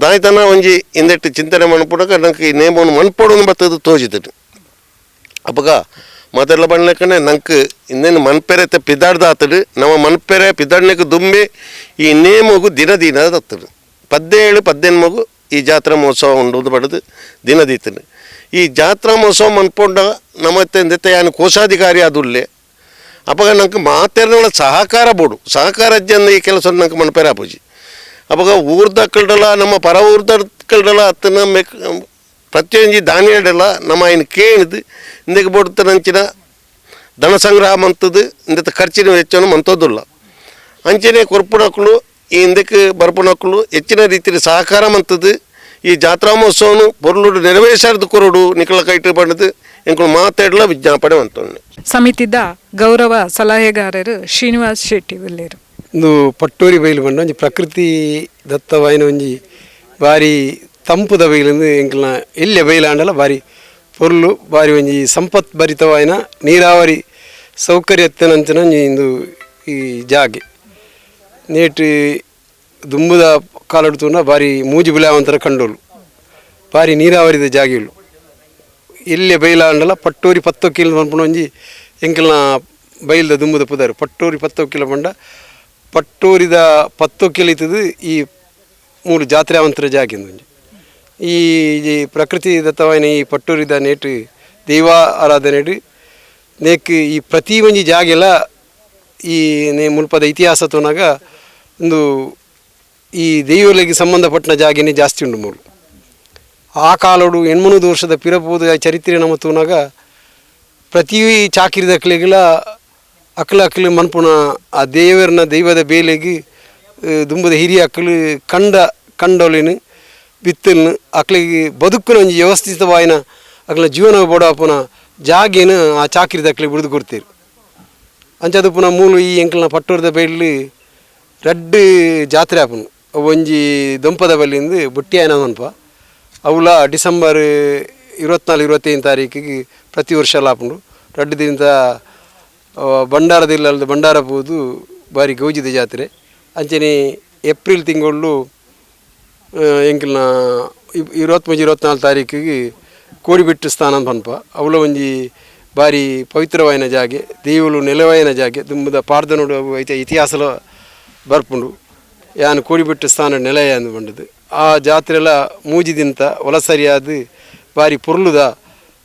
ದಾಯ್ತನ ಒಂಜಿ ಇಂದೆಟ್ಟು ಚಿಂತನೆ ಮನ್ಪುಡಕ ನಂಗೆ ಈ ನೇಮವನ್ನು ಮನ್ಪೊಡೋನು ಬರ್ತದೆ ತೋಜಿದನು. ಅಪ್ಪಗ ಮೊದಲ ಬಣ್ಣಕ್ಕನೆ ನಂಗೆ ಇನ್ನೇನು ಮನ್ಪೆರೆತೆ ಪಿದಾಡ್ದಾತಡು ನಮ್ಮ ಮನ್ಪೆರೆ ಪಿದಾಡ್ನಕ್ಕೆ ದುಂಬೆ ಈ ನೇಮಗು ದಿನ ದಿನ ದತ್ತಡು 17 18 ಮಗು ಈ ಜಾತ್ರಾ ಮಹೋತ್ಸವ ಉಂಡು ಬಡದು ದಿನ ದೀತನು. ಈ ಜಾತ್ರಾ ಮಹೋತ್ಸವ ಮನ್ಪೊಂಡ ನಮ್ಮತ್ತೆ ಯಾನು ಕೋಶಾಧಿಕಾರಿ ಆದುಲ್ಲೇ ಅಪ್ಪಗ ನಂಗೆ ಮಾತೆರನೊಳ ಸಹಕಾರ ಬೋಡು ಸಹಕಾರ ಅಜ್ಜಂದ ಈ ಕೆಲಸ ನಂಗೆ ಮನ್ಪೆರೆ ಆಪುಜಿ. ಅಪ್ಪಗ ಊರ್ದಕ್ಕಲ್ಡಲ್ಲ ನಮ್ಮ ಪರ ಊರ್ದಕ್ಕಲ್ಡಲ್ಲ ಅತ್ತನ ಮೆಕ್ ಪ್ರತಿಯೊಂಜಿ ದಾನಿಯಡೆಲ್ಲ ನಮ್ಮ ಇನ್ನು ಕೇಳಿದು ಇಂದಕ್ಕೆ ಬೋಡ್ತನಂಚಿನ ಧನ ಸಂಗ್ರಹ ಮಂತದ್ದು ಇಂದಕ್ಕೆ ಖರ್ಚಿನ ವೆಚ್ಚವನ್ನು ಮಂತದ್ದುಲ್ಲ. ಅಂಚನೆ ಕೊರ್ಪುಣಕ್ಕಳು ಈ ಹಿಂದಕ್ಕೆ ಬರ್ಪುಣಕ್ಕಳು ಹೆಚ್ಚಿನ ರೀತಿಯಲ್ಲಿ ಸಹಕಾರ ಮಂತದ್ದು ಈ ಜಾತ್ರಾ ಮಹೋತ್ಸವನು ಪೊರ್ಲುಡು ನೆರವೇರಿಸಾರ್ದು ಕೊರಡು ನಿಕಲ ಕೈಟು ಬಂಡದು ಎಂಕುಲು ಮಾತಾಡಲ ವಿಜ್ಞಾಪನೆ ಮಂತೊಂಡು. ಸಮಿತಿದ ಗೌರವ ಸಲಹೆಗಾರರು ಶ್ರೀನಿವಾಸ್ ಶೆಟ್ಟಿ ಉಲ್ಲೇರು. ಇಂದು ಪಟ್ಟೂರಿ ಬೈಲು ಬಂಡ ಒಂಜಿ ಪ್ರಕೃತಿ ದತ್ತವಾಯಿನ ಒಂಜಿ ಬಾರಿ ತಂಪುದ ಬೈಲಂದು ಎಂಕಲ್ನ ಎಲ್ಲೆ ಬೈಲಾಂಡಲ ಬಾರಿ ಪೊರ್ಲು ಬಾರಿ ಒಂಜಿ ಸಂಪತ್ ಭರಿತವಾಯಿನ ನೀರಾವರಿ ಸೌಕರ್ಯತ್ತನಂಚಿನ ಒಂಜಿ ಇಂದು ಈ ಜಾಗೆ ನೇಟ್ ದುಂಬುದ ಕಾಲಡ್ತುನ ಬಾರಿ ಮೂಜಿ ಬುಲಾವಂತರ ಕಂಡೋಲು ಬಾರಿ ನೀರಾವರಿದ ಜಾಗೆಗಳು ಎಲ್ಲೆ ಬೈಲಾಂಡಲ ಪಟ್ಟೂರಿ ಪತ್ತೊಕ್ಕಿಲ್ ಪನ್ಪುನ ಒಂಜಿ ಎಂಕಲ್ನ ಬೈಲ್ದ ದುಂಬುದ ಪುದರ್ ಪಟ್ಟೂರಿ ಪತ್ತೊಕ್ಕಿಲ ಪಂಡ ಪಟ್ಟೂರಿದ ಪತ್ತೊಕ್ಕಿಲ್ ಇತ್ತದು ಈ ಮೂರು ಜಾತ್ರೆವಂತರ ಜಾಗೆ ಒಂಜಿ ಈ ಪ್ರಕೃತಿ ದತ್ತವಾಯಿನ ಈ ಪಟ್ಟೂರಿದ ನೇಟು ದೈವ ಆರಾಧನೆ ನೇಕ್ ಈ ಪ್ರತಿ ಒಂಜಿ ಜಾಗೆಲ್ಲ ಈ ನೇ ಮುಲ್ಪದ ಇತಿಹಾಸ ತೋನಾಗ ಒಂದು ಈ ದೈವಗಳಿಗೆ ಸಂಬಂಧಪಟ್ಟ ಜಾಗೆನೇ ಜಾಸ್ತಿ ಉಂಡು ಮೂಲು. ಆ ಕಾಲೋಡು 800 ವರ್ಷದ ಪಿರಪೋದು ಚರಿತ್ರೆ ನಮ್ಮ ತೂನಾಗ ಪ್ರತಿ ಚಾಕಿರಿದ ಅಕ್ಲೆಗೆಲ್ಲ ಅಕ್ಲ ಅಕ್ಲು ಮನ್ಪುನ ಆ ದೇವರನ್ನ ದೈವದ ಬೇಲೆಗೆ ದುಂಬದ ಹಿರಿಯ ಅಕ್ಲು ಕಂಡ ಕಂಡೊಲಿನ ಬಿತ್ತಲ್ನ ಅಕ್ಲಿಗೆ ಬದುಕುನ ಒಂಜಿ ವ್ಯವಸ್ಥಿತವಾಯಿನ ಅಕ್ಲ ಜೀವನ ಬೋಡಾಪುನ ಜಾಗೇನು ಆ ಚಾಕಿರಿದ ಅಕ್ಲಿಗೆ ಬಿಡಿದು ಕೊಡ್ತೀರಿ. ಅಂಚದ ಪುನಃ ಮೂಲು ಈ ಎಂಕಲ್ನ ಪಟ್ಟೂರದ ಬೈಲಿ ರಡ್ಡು ಜಾತ್ರೆ ಆಪುನು ಒಂಜಿ ದೊಂಪದ ಬಲ್ಲಿಂದು ಬುಟ್ಟಿ ಆಯ್ನ ಮನ್ಪ ಅವುಲ ಡಿಸೆಂಬರ್ 24 25 ತಾರೀಕಿಗೆ ಪ್ರತಿ ವರ್ಷ ಆಪುಂಡು. ರಡ್ಡು ದಿನದ ಭಂಡಾರದಿಲ್ಲದ ಭಂಡಾರ ಪೋದು ಬಾರಿ ಗೌಜಿದ ಜಾತ್ರೆ. ಅಂಚನೆ ಏಪ್ರಿಲ್ ತಿಂಗಳು ಎಂಕಲ್ನ 23 24 ತಾರೀಕಿಗೆ ಕೋಡಿಬಿಟ್ಟು ಸ್ಥಾನ ಪನ್ಪ ಅವಳ ಒಂಜಿ ಬಾರಿ ಪವಿತ್ರವಾಯಿನ ಜಾಗೆ, ದೇವುಲು ನೆಲವಾಯಿನ ಜಾಗೆ, ದುಂಬುದ ಪಾರ್ದನೋಡು ಅವು ಐತೆ ಇತಿಹಾಸಲ ಬರ್ಪುಂಡು. ಯಾನು ಕೋಡಿಬಿಟ್ಟು ಸ್ಥಾನ ನೆಲೆಯ ಅಂದು ಬಂಡದು. ಆ ಜಾತ್ರೆಲ್ಲ ಮೂಜಿದಿಂತ ಒಲಸರಿಯಾದ ಬಾರಿ ಪೊರ್ಲುದ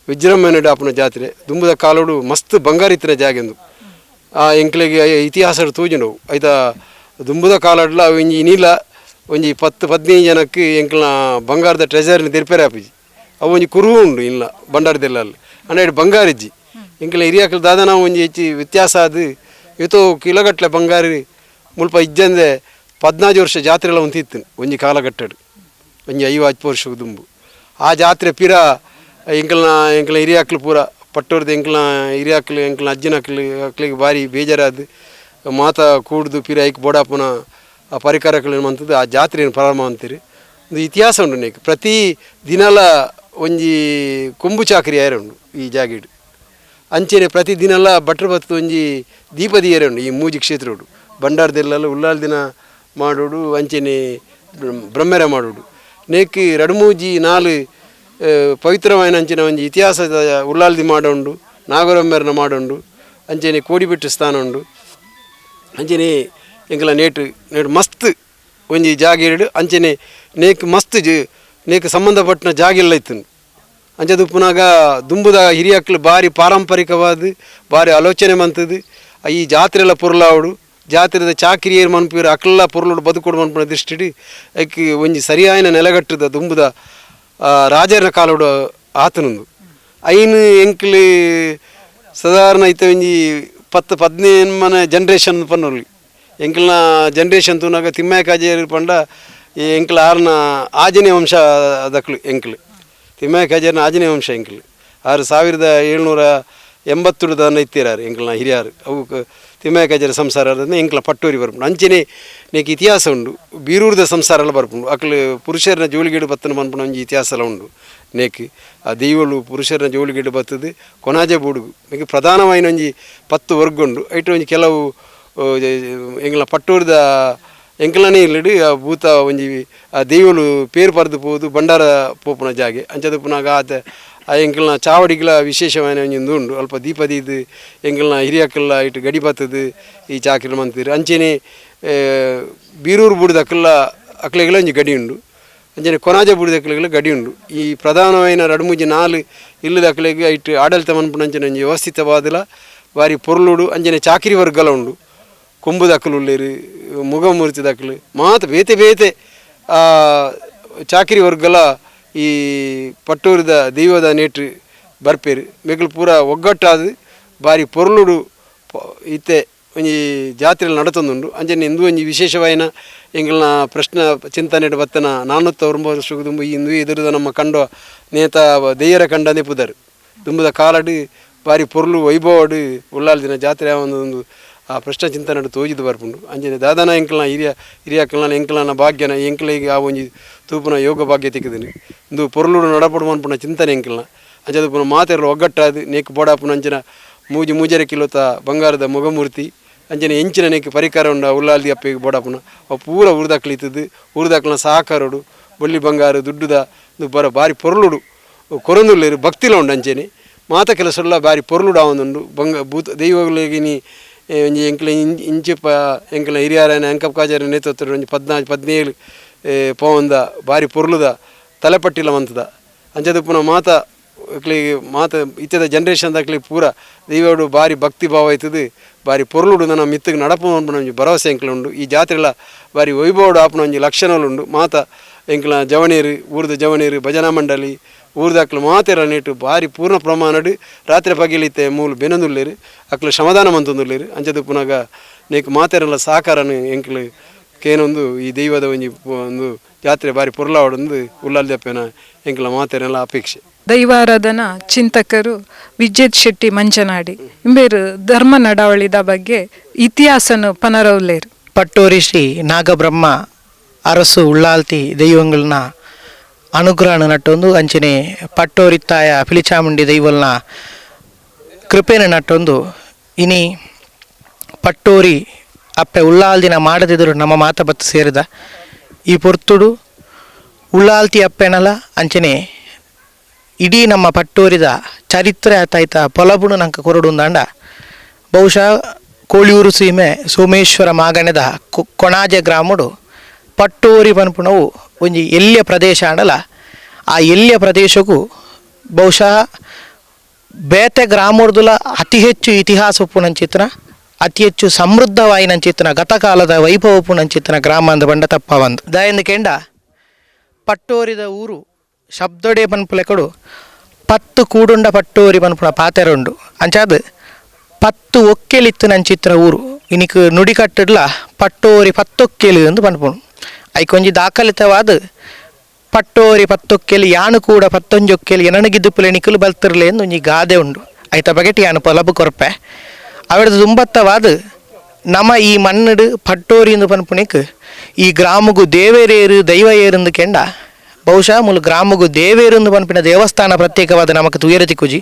ವಿಜೃಂಭಣೆ ಆಪುನ ಜಾತ್ರೆ. ದುಂಬುದ ಕಾಲೋಡು ಮಸ್ತ್ ಬಂಗಾರಿತ್ತಿನ ಜಾಗೆಂದು ಆ ಎಂಕ್ಲೆಗೆ ಇತಿಹಾಸ ತೋಜುಂಡವು. ಐತ ದುಂಬುದ ಕಾಲಡ್ಲ ಒಂಜಿ ನೀಲ ಒಂಜಿ 10 15 ಜನಕ್ಕೆ ಎಂಕ್ಲ ಬಂಗಾರದ ಟ್ರೆಜರ್ನ ತೆರಿಪೇರೆ ಆಪಿಜಿ. ಅವು ಒಂಜಿ ಕುರುವು ಉಂಡು ಇಲ್ಲ ಬಂಡಾರದೆಲ್ಲ ಅಲ್ಲಿ ಅಂಡ ಬಂಗಾರಿಜ್ಜಿ. ಎಂಕ್ಲ ಹಿರಿಯಾಕಲು ದಾದನ ಒಂಜಿ ಹೆಚ್ಚು ವ್ಯತ್ಯಾಸ ಅದು ಇವತ್ತು ಕಿಲಗಟ್ಟಲೆ ಬಂಗಾರಿ ಮುಲ್ಪ ಇಜ್ಜಂದೆ 14 ವರ್ಷ ಜಾತ್ರೆಲ್ಲ ಒಂದು ಇತ್ತು ಒಂಜಿ ಕಾಲಘಟ್ಟಡು ಒಂಜಿ 50 ವರ್ಷ ದುಂಬು. ಆ ಜಾತ್ರೆ ಪಿರ ಎಂಕಲ್ನ ಎಂಕಲ್ನ ಹಿರಿಯಾಕ್ಲು ಪೂರ ಪಟ್ಟೋರ್ದು ಎಂಕಲ್ನ ಹಿರಿಯಾಕ್ಲು ಎಂಕಲ್ನ ಅಜ್ಜನಕ್ಲು ಅಕ್ಲಿಗೆ ಭಾರಿ ಬೇಜಾರಾದ ಮಾತ ಕೂಡ್ದು ಪಿರ ಐಕ್ ಬೋಡಾಪುನ ಆ ಪರಿಕರಗಳು ಮಂತದ್ದು ಆ ಜಾತ್ರೆಯನ್ನು ಪ್ರಾರಂಭ ಅಂತೀರಿ. ಒಂದು ಇತಿಹಾಸ ಉಂಟು ನೀಕು. ಪ್ರತಿ ದಿನಲ ಒಂಜಿ ಕೊಂಬು ಚಾಕರಿ ಏರೆ ಉಂಡು ಈ ಜಾಗಿಡು. ಅಂಚೆನೆ ಪ್ರತಿ ದಿನಲ ಭಟ್ರ ಬತ್ತು ಒಂಜಿ ದೀಪದಿ ಏರೆ ಉಂಡು ಈ ಮೂಜಿ ಕ್ಷೇತ್ರಡು. ಭಂಡಾರದೆಲ್ಲ ಉಲ್ಲಾಲ್ ದಿನ ಮಾಡೋಡು, ಅಂಚೆನೆ ಬ್ರಹ್ಮೆರ ಮಾಡೋಡು. ನೇಕ್ ರಡ್ಮೂಜಿ 4 ಪವಿತ್ರವಾಯಿನ ಅಂಚಿನ ಒಂಜಿ ಇತಿಹಾಸದ ಉಲ್ಲಾಲ್ದಿ ಮಾಡೋಂಡು, ನಾಗರೊಮ್ಮೆರನ ಮಾಡೋಂಡು, ಅಂಚೆನೆ ಕೋಡಿಬಿಟ್ಟು ಸ್ಥಾನ ಉಂಡು. ಅಂಚೆನೆ ಎಂಕಲ ನೇಟು ನೇಟು ಮಸ್ತ್ ಒಂಜಿ ಜಾಗ ಅಂಚೆನೆ ನೇಕ್ ಮಸ್ತ್ ನೇಕ್ ಸಂಬಂಧಪಟ್ಟಿನ ಜಾಗೆಲ್ಲ ಇತ್ತು. ಅಂಚದುಪ್ಪುನಾಗ ದುಂಬುದ ಹಿರಿಯಕ್ಲು ಬಾರಿ ಪಾರಂಪರಿಕವಾದ ಬಾರಿ ಆಲೋಚನೆ ಮಂತದ್ದು. ಈ ಜಾತ್ರೆಲ್ಲ ಪೊರ್ಲಾವಡು, ಜಾತ್ರೆದ ಚಾಕ್ರಿಯರು ಮನ್ಪಿರು ಅಕ್ಲ ಪೊರ್ಲುಡು ಬದುಕೊಡು ಮನ್ಪುನ ದೃಷ್ಟಿಡು ಐಕ್ ಒಂಜಿ ಸರಿಯಾಯಿನ ನೆಲಗಟ್ಟದ ದುಂಬುದ ರಾಜರ ಕಾಲೋಡು ಆತನೊಂದು. ಐನು ಎಂಕ್ಲು ಸಾಧಾರಣ ಐತೆ ಒಂಜಿ 10 15 ಮನೆ ಜನ್ರೇಷನ್ ಪನ್ನೊಲ್ಲಿ. ಎಂಕಲ್ನ ಜನ್ರೇಷನ್ ತೂನಾಗ ತಿಮ್ಮಯ್ಯ ಕಾಜೇರು ಪಂಡ ಈ ಎಂಕ್ಲ ಆರ್ನ ಆಜನೇ ವಂಶ ದಕ್ಲು ಎಂಕ್ಲು ತಿಮ್ಮಯ್ಯ ಕಾಜೇರ್ನ ಆಜನೇ ವಂಶ ಎಂಕ್ಲು ಆರು 1780 ದಾನ ಇತ್ತೀರಾರು ಎಂಕಲ್ನ ಹಿರಿಯಾರು. ಅವು ತಿಮ್ಮಯ್ಯ ಕಾಜೇರ ಸಂಸಾರ ಎಂಕ್ಲ ಪಟ್ಟೂರಿ ಬರ್ಪುಂಡು. ಅಂಚೆನೆ ನೇಕ್ ಇತಿಹಾಸ ಉಂಡು. ಬೀರೂರದ ಸಂಸಾರ ಎಲ್ಲ ಬರ್ಪುಂಡು. ಅಕ್ಲು ಪುರುಷರನ ಜೋಳಿಗೇಡು ಬತ್ತನ ಮನ್ಪುನ ಒಂಜಿ ಇತಿಹಾಸ ಎಲ್ಲ ಉಂಡು. ನೇಕ್ ಆ ದೈವಳು ಪುರುಷರನ ಜೋಳಿಗೇಡು ಬತ್ತದು ಕೊನಾಜೆ ಬೂಡುಗು ಮೇಕ್ ಪ್ರಧಾನವಾಯಿನ ಒಂಜಿ 10 ವರ್ಗ ಉಂಡು. ಐಟು ಒಂಜಿ ಕೆಲವು ಎಂಕ್ಲ ಪಟ್ಟೂರದ ಎಂಕ್ಲನೇ ಇಲ್ಲಡು ಆ ಭೂತ ಒಂಜಿ ಆ ದೈವಳು ಪೇರು ಪರ್ದು ಪೋದು ಭಂಡಾರ ಪೋಪುನ ಜಾಗೆ. ಅಂಚದ ಪುನಾಗ ಆತ ಆ ಎಂಕಲ್ನ ಚಾವಡಿಗಳ ವಿಶೇಷವಾಯಿನ ಒಂಜಿ ಉಂಡು. ಅಲ್ಪ ದೀಪದೀದು ಎಂಕಲ್ನ ಹಿರಿಯಕ್ಕೆಲ್ಲ ಇಟ್ಟು ಗಡಿ ಬತ್ತದು ಈ ಚಾಕಿರಿ ಮಂತಿರು. ಅಂಚೆನೆ ಬೀರೂರು ಬೂಡುದ ಅಕ್ಲ ಅಕ್ಲೆಗಳ ಒಂಜಿ ಗಡಿ ಉಂಡು. ಅಂಚೆನೆ ಕೊನಾಜ ಬೂಡುದ ಅಕ್ಲೆಗಳ ಗಡಿ ಉಂಡು. ಈ ಪ್ರಧಾನವಾಯಿನ 2 3 4 ಇಲ್ಲದ ಅಕ್ಲೆಗೆ ಇಟ್ಟು ಆಡಳಿತ ಮನ್ಪುನ ಅಂಚನೆ ಒಂಜಿ ವ್ಯವಸ್ಥಿತವಾದಲ ಬಾರಿ ಪೊರ್ಲುಡು. ಅಂಚನೆ ಚಾಕಿರಿ ವರ್ಗಲ ಉಂಡು. ಕೊಂಬು ದಕ್ಕಲು ಉಳ್ಳೇರು, ಮುಗಮೂರ್ತಿ ದಕ್ಕಲು ಮಾತು ಬೇತೆ ಬೇತೆ ಚಾಕಿರಿ ವರ್ಗಲ ಈ ಪಟ್ಟೂರದ ದೈವದ ನೇಟು ಬರ್ಪೇರು. ಮೆಗ್ಲು ಪೂರ ಒಗ್ಗಟ್ಟಾದ ಬಾರಿ ಪೊರ್ಲುಡು ಇತ್ತೆ ಒಂಜಿ ಜಾತ್ರೆలు ನಡತೊಂದುಂಡು. ಅಂಚನೆ ಇಂದು ಒಂಜಿ ವಿಶೇಷವಾಯಿನ ಎಂಕಲ್ನ ಪ್ರಶ್ನೆ ಚಿಂತನೆ ಬತ್ತನ 490 ವರ್ಷ ದುಂಬು ಈ ಇಂದು ಎದುರುದ ನಮ್ಮ ಕಂಡ ನೇತ ದೆಯ್ಯರ ಕಂಡನೇ ಪುದರು. ದುಂಬುದ ಕಾಲಡು ಬಾರಿ ಪೊರ್ಲು ವೈಭವಡು ಉಲ್ಲಾಲ್ ದಿನ ಜಾತ್ರೆ ಒಂದು ಆ ಪ್ರಶ್ನೆ ಚಿಂತನೆ ತೋಜಿದು ಬರ್ಪುಂಡು. ಅಂಚನೆ ದಾದನ ಎಂಕಲ್ನ ಹಿರಿಯ ಹಿರಿಯಕ್ಕಲ್ನ ಎಂಕಲ್ನ ಭಾಗ್ಯನ ಎಂಕಲಿಗೆ ಆ ಒಂಜಿ ತೂಪುನ ಯೋಗ ಭಾಗ್ಯ ತಿಕ್ಕುದಿನಿ. ಇಂದು ಪೊರ್ಲುಡು ನಡಪಡು ಮನ್ಪುನ ಚಿಂತನೆ ಎಂಕಲ್ನ. ಅಂಚದ ಪುನ ಮಾತೆರ್ಲು ಒಗ್ಗಟ್ಟಾದು ನೇಕ್ ಬೋಡಾಪುನ ಅಂಚಿನ 3 3.5 ಕಿಲೋತ ಬಂಗಾರದ ಮುಗಮೂರ್ತಿ ಅಂಚನೆ ಎಂಚಿನ ನೇಕ್ ಪರಿಕಾರ ಉಂಡು ಉಲ್ಲಾಲ್ದಿ ಅಪ್ಪೆಗೆ ಬೋಡಾಪುನ ಅವು ಪೂರ ಊರ್ದಾಕ್ಲು ಇತ್ತದು. ಊರ್ದಾಕ್ಲನ ಸಹಕಾರೋಡು ಬೊಳ್ಳಿ ಬಂಗಾರ ದುಡ್ಡುದ ಬರ ಬಾರಿ ಪೊರ್ಲುಡು ಕೊರೊಂದುಲ್ಲೇರು ಭಕ್ತಿಲ ಉಂಡು. ಅಂಚನೆ ಮಾತ ಕೆಲಸಲ್ಲ ಬಾರಿ ಪೊರ್ಲುಡು ಆವೊಂದುಂಡು. ಬಂಗ ಭೂತ ದೈವಗಳಿಗೆ ಒಂಜಿ ಎಂಕ್ಲ ಇಂಚಿಪ ಎಂಕ್ಲ ಹಿರಿಯರನ ಅಂಕಪ್ಪ ಕಾಜಾರ ನೇತೃತ್ವದ ಒಂಜಿ 14 17 ಪೌಂದ ಬಾರಿ ಪೊರ್ಲುದ ತಲೆಪಟ್ಟಿಲ ಮಂತದ. ಅಂಚದುಪ್ಪುನ ಮಾತ ಅಕ್ಲಿಗೆ ಮಾತ ಇತ್ತೆದ ಜನ್ರೇಷನ್ ಅಕ್ಲಿಗೆ ಪೂರ ದೈವಡು ಬಾರಿ ಭಕ್ತಿ ಭಾವ ಆಯ್ತದೆ. ಬಾರಿ ಪೊರ್ಲುಡು ನನ್ನ ಮಿತ್ತಿಗೆ ನಡಪು ಅನ್ಪುನ ಒಂಜಿ ಭರವಸೆ ಎಂಕ್ಲ ಉಂಡು. ಈ ಜಾತ್ರೆಲ ಬಾರಿ ವೈಭವಡು ಆಪುನ ಒಂಜಿ ಲಕ್ಷಣಗಳು ಉಂಡು. ಮಾತ ಎಂಕ್ಲ ಜವಣೀರು ಊರ್ದ ಜವಣೀರು ಭಜನಾ ಮಂಡಳಿ ಊರ್ದಾಕ್ಲು ಮಾತೆರ ನೇಟು ಬಾರಿ ಪೂರ್ಣ ಪ್ರಮಾಣಡು ರಾತ್ರಿ ಪಗಿಲಿತ್ತೆ ಮೂಲು ಬೆನೊಂದುಲ್ಲೇರು ಅಕ್ಲು ಶ್ರಮದಾನ ಮಂತೊಂದುಲ್ಲೇರು. ಅಂಚದುಪ್ಪುನಾಗ ನೇಕ್ ಮಾತೆರೆಲ್ಲ ಸಹಕಾರನು ಎಂಕ್ಲು ಕೇನೊಂದು ಈ ದೈವದ ಒಂಜಿ ಒಂದು ಜಾತ್ರೆ ಬಾರಿ ಪೊರ್ಲಾವಡೊಂದು ಉಲ್ಲಾಲ್ದಪ್ಪೆನ ಎಂಕ್ಲ ಮಾತೆರೆಲ್ಲ ಅಪೇಕ್ಷೆ. ದೈವಾರಾಧನಾ ಚಿಂತಕರು ವಿಜೇತ್ ಶೆಟ್ಟಿ ಮಂಜನಾಡಿ ಇಂಬೇರು ಧರ್ಮ ನಡವಳಿದ ಬಗ್ಗೆ ಇತಿಹಾಸನು ಪನರೌಲೇರು. ಪಟ್ಟೋರಿ ಶ್ರೀ ನಾಗಬ್ರಹ್ಮ ಅರಸು ಉಳ್ಳಾಲ್ತಿ ದೈವಗಳನ್ನ ಅನುಗ್ರಹಣ ನಟ್ಟೊಂದು ಅಂಚನೆ ಪಟ್ಟೋರಿತ್ತಾಯ ಪಿಲಿಚಾಮುಂಡಿ ದೈವಲ್ನ ಕೃಪೆನ ನಟ್ಟೊಂದು ಇನಿ ಪಟ್ಟೋರಿ ಅಪ್ಪೆ ಉಳ್ಳಾಲ್ದಿನ ಮಾಡದಿದ್ರು ನಮ್ಮ ಮಾತ ಬತ್ತು ಸೇರಿದ ಈ ಪೊರ್ತುಡು ಉಳ್ಳಾಲ್ತಿ ಅಪ್ಪೆನಲ ಅಂಚನೆ ಇಡೀ ನಮ್ಮ ಪಟ್ಟೋರಿದ ಚರಿತ್ರೆ ಆತಾಯ್ತ ಪೊಲಬುಡು ನಂಕ ಕೊರಡುಂದಾಂಡ ಬಹುಶಃ ಕೋಳಿಯೂರು ಸೀಮೆ ಸೋಮೇಶ್ವರ ಮಾಗಣದ ಕೊಣಾಜೆ ಗ್ರಾಮಡು ಪಟ್ಟೋರಿ ಪನ್ಪುನವು ಒಂಜಿ ಎಲ್ಯ ಪ್ರದೇಶ ಆಂಡಲ ಆ ಎಲ್ಯ ಪ್ರದೇಶಕ್ಕೂ ಬಹುಶಃ ಬೇತೆ ಗ್ರಾಮರ್ದುಲ ಅತಿ ಹೆಚ್ಚು ಇತಿಹಾಸ ಉಪ್ಪುನಂಚಿತ್ನ ಅತಿ ಹೆಚ್ಚು ಸಮೃದ್ಧವಾಯಿನಂಚಿತ್ನ ಗತಕಾಲದ ವೈಭವ ಉಪ್ಪುನಂಚಿತ್ನ ಗ್ರಾಮ ಅಂದ ಬಂಡ ತಪ್ಪವಂದು ದಯಂದು ಕೆಂಡ ಪಟ್ಟೋರಿದ ಊರು ಶಬ್ದೊಡೆ ಪನ್ಪುಲೆಕಡು ಪತ್ತು ಕೂಡುಂಡ ಪಟ್ಟೋರಿ ಪನ್ಪುನ ಪಾತೆರುಂಡು ಅಂಚಾದ್ ಪತ್ತು ಒಕ್ಕೆಲಿತ್ತು ನಂಚಿತ್ರ ಊರು ಇನಿಕ್ ನುಡಿಕಟ್ಟಡ್ಲ ಪಟ್ಟೋರಿ ಪತ್ತೊಕ್ಕೆಲು ಎಂದು ಪನ್ಪುನು ಐಕೊಂಜಿ ದಾಖಲಿತವಾದ ಪಟ್ಟೋರಿ ಪತ್ತೊಕ್ಕೆಲಿ ಯಾನು ಕೂಡ ಪತ್ತೊಂಜೊಕ್ಕೆಲಿ ಎನನಗಿದ್ದುಪ್ಪುಲೆ ನಿಕ್ಕಲು ಬಲ್ತಿರ್ಲೆ ಎಂದು ಒಂಜಿ ಗಾದೆ ಉಂಡು ಐತ ಬಗೆಟ್ ಯಾನು ಪೊಲಬು ಕೊರ್ಪೆ ಅವೆಡ್ದು ದುಂಬತ್ತವಾದ ನಮ ಈ ಮಣ್ಣಡು ಪಟ್ಟೋರಿ ಎಂದು ಪನ್ಪುನಿಕ್ ಈ ಗ್ರಾಮಗು ದೇವೇರೇರು ದೈವ ಏರೆಂದು ಕೆಂಡ ಬಹುಶಃ ಮೂಲು ಗ್ರಾಮಗು ದೇವೇರೆಂದು ಪನ್ಪಿನ ದೇವಸ್ಥಾನ ಪ್ರತ್ಯೇಕವಾದ ನಮಕ್ ತುಯರ ತಿಕ್ಕುಜಿ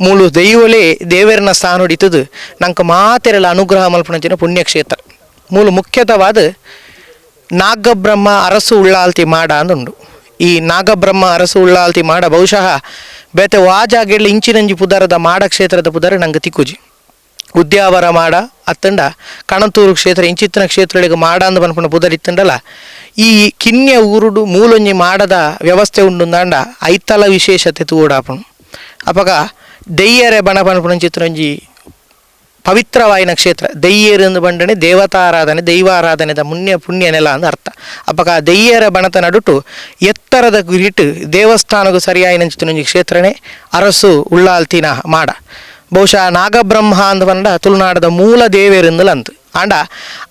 ಮೂಲು ದೈವಲೇ ದೇವೇರನ ಸ್ಥಾನ ಹೊಡಿತದು ನಂಕ ಮಾತೆರಲ ಅನುಗ್ರಹ ಮಲ್ಪುನಂಚಿನ ಪುಣ್ಯಕ್ಷೇತ್ರ ಮೂಲು ಮುಖ್ಯತವಾದ ನಾಗಬ್ರಹ್ಮ ಅರಸು ಉಳ್ಳಾಲ್ತಿ ಮಾಡ ಅಂದುಂಡು. ಈ ನಾಗಬ್ರಹ್ಮ ಅರಸು ಉಳ್ಳಾಲ್ತಿ ಮಾಡ ಬಹುಶಃ ಬೇತೆ ವಾಜಾಗೆಳ್ಳಿ ಇಂಚಿನಂಜಿ ಪುದರದ ಮಾಡ ಕ್ಷೇತ್ರದ ಪುದರ ನಂಗೆ ತಿಕ್ಕುಜಿ. ಉದ್ಯಾವರ ಮಾಡ ಅತ್ತಂಡ ಕಣತೂರು ಕ್ಷೇತ್ರ ಇಂಚಿತ್ತಿನ ಕ್ಷೇತ್ರಗಳಿಗೆ ಮಾಡ ಅಂದ್ ಪನ್ಪುನ ಪುದರ್ ಇತ್ತಂಡಲ ಈ ಕಿನ್ಯ ಊರುಡು ಮೂಲೊಂಜಿ ಮಾಡದ ವ್ಯವಸ್ಥೆ ಉಂಡುಂದಾಂಡ ಐತಲ ವಿಶೇಷತೆ ತೂಡಾಪುನು. ಅಪಗ ದೆಯ್ಯರೆ ಬಣ ಪನ್ಪುನ ಚಿತ್ರೊಂಜಿ ಪವಿತ್ರವಾಯಿನ ಕ್ಷೇತ್ರ ದೆಯ್ಯರೆಂದು ಬಂಡನೆ ದೇವತಾರಾಧನೆ ದೈವಾರಾಧನೆದ ಮುನ್ಯ ಪುಣ್ಯ ನೆಲ ಅಂದ ಅರ್ಥ. ಅಪಗ ದೆಯ್ಯರ ಬಣತ ನಡುಟು ಎತ್ತರದ ಗುರಿಟು ದೇವಸ್ಥಾನಗೂ ಸರಿಯಾಯಿನ ಕ್ಷೇತ್ರನೇ ಅರಸು ಉಳ್ಳಾಲ್ತಿನ ಮಾಡ. ಬಹುಶಃ ನಾಗಬ್ರಹ್ಮ ಅಂದ ಬಂಡ ತುಳುನಾಡದ ಮೂಲ ದೇವೇರೆಂದಲಂತು ಆಂಡ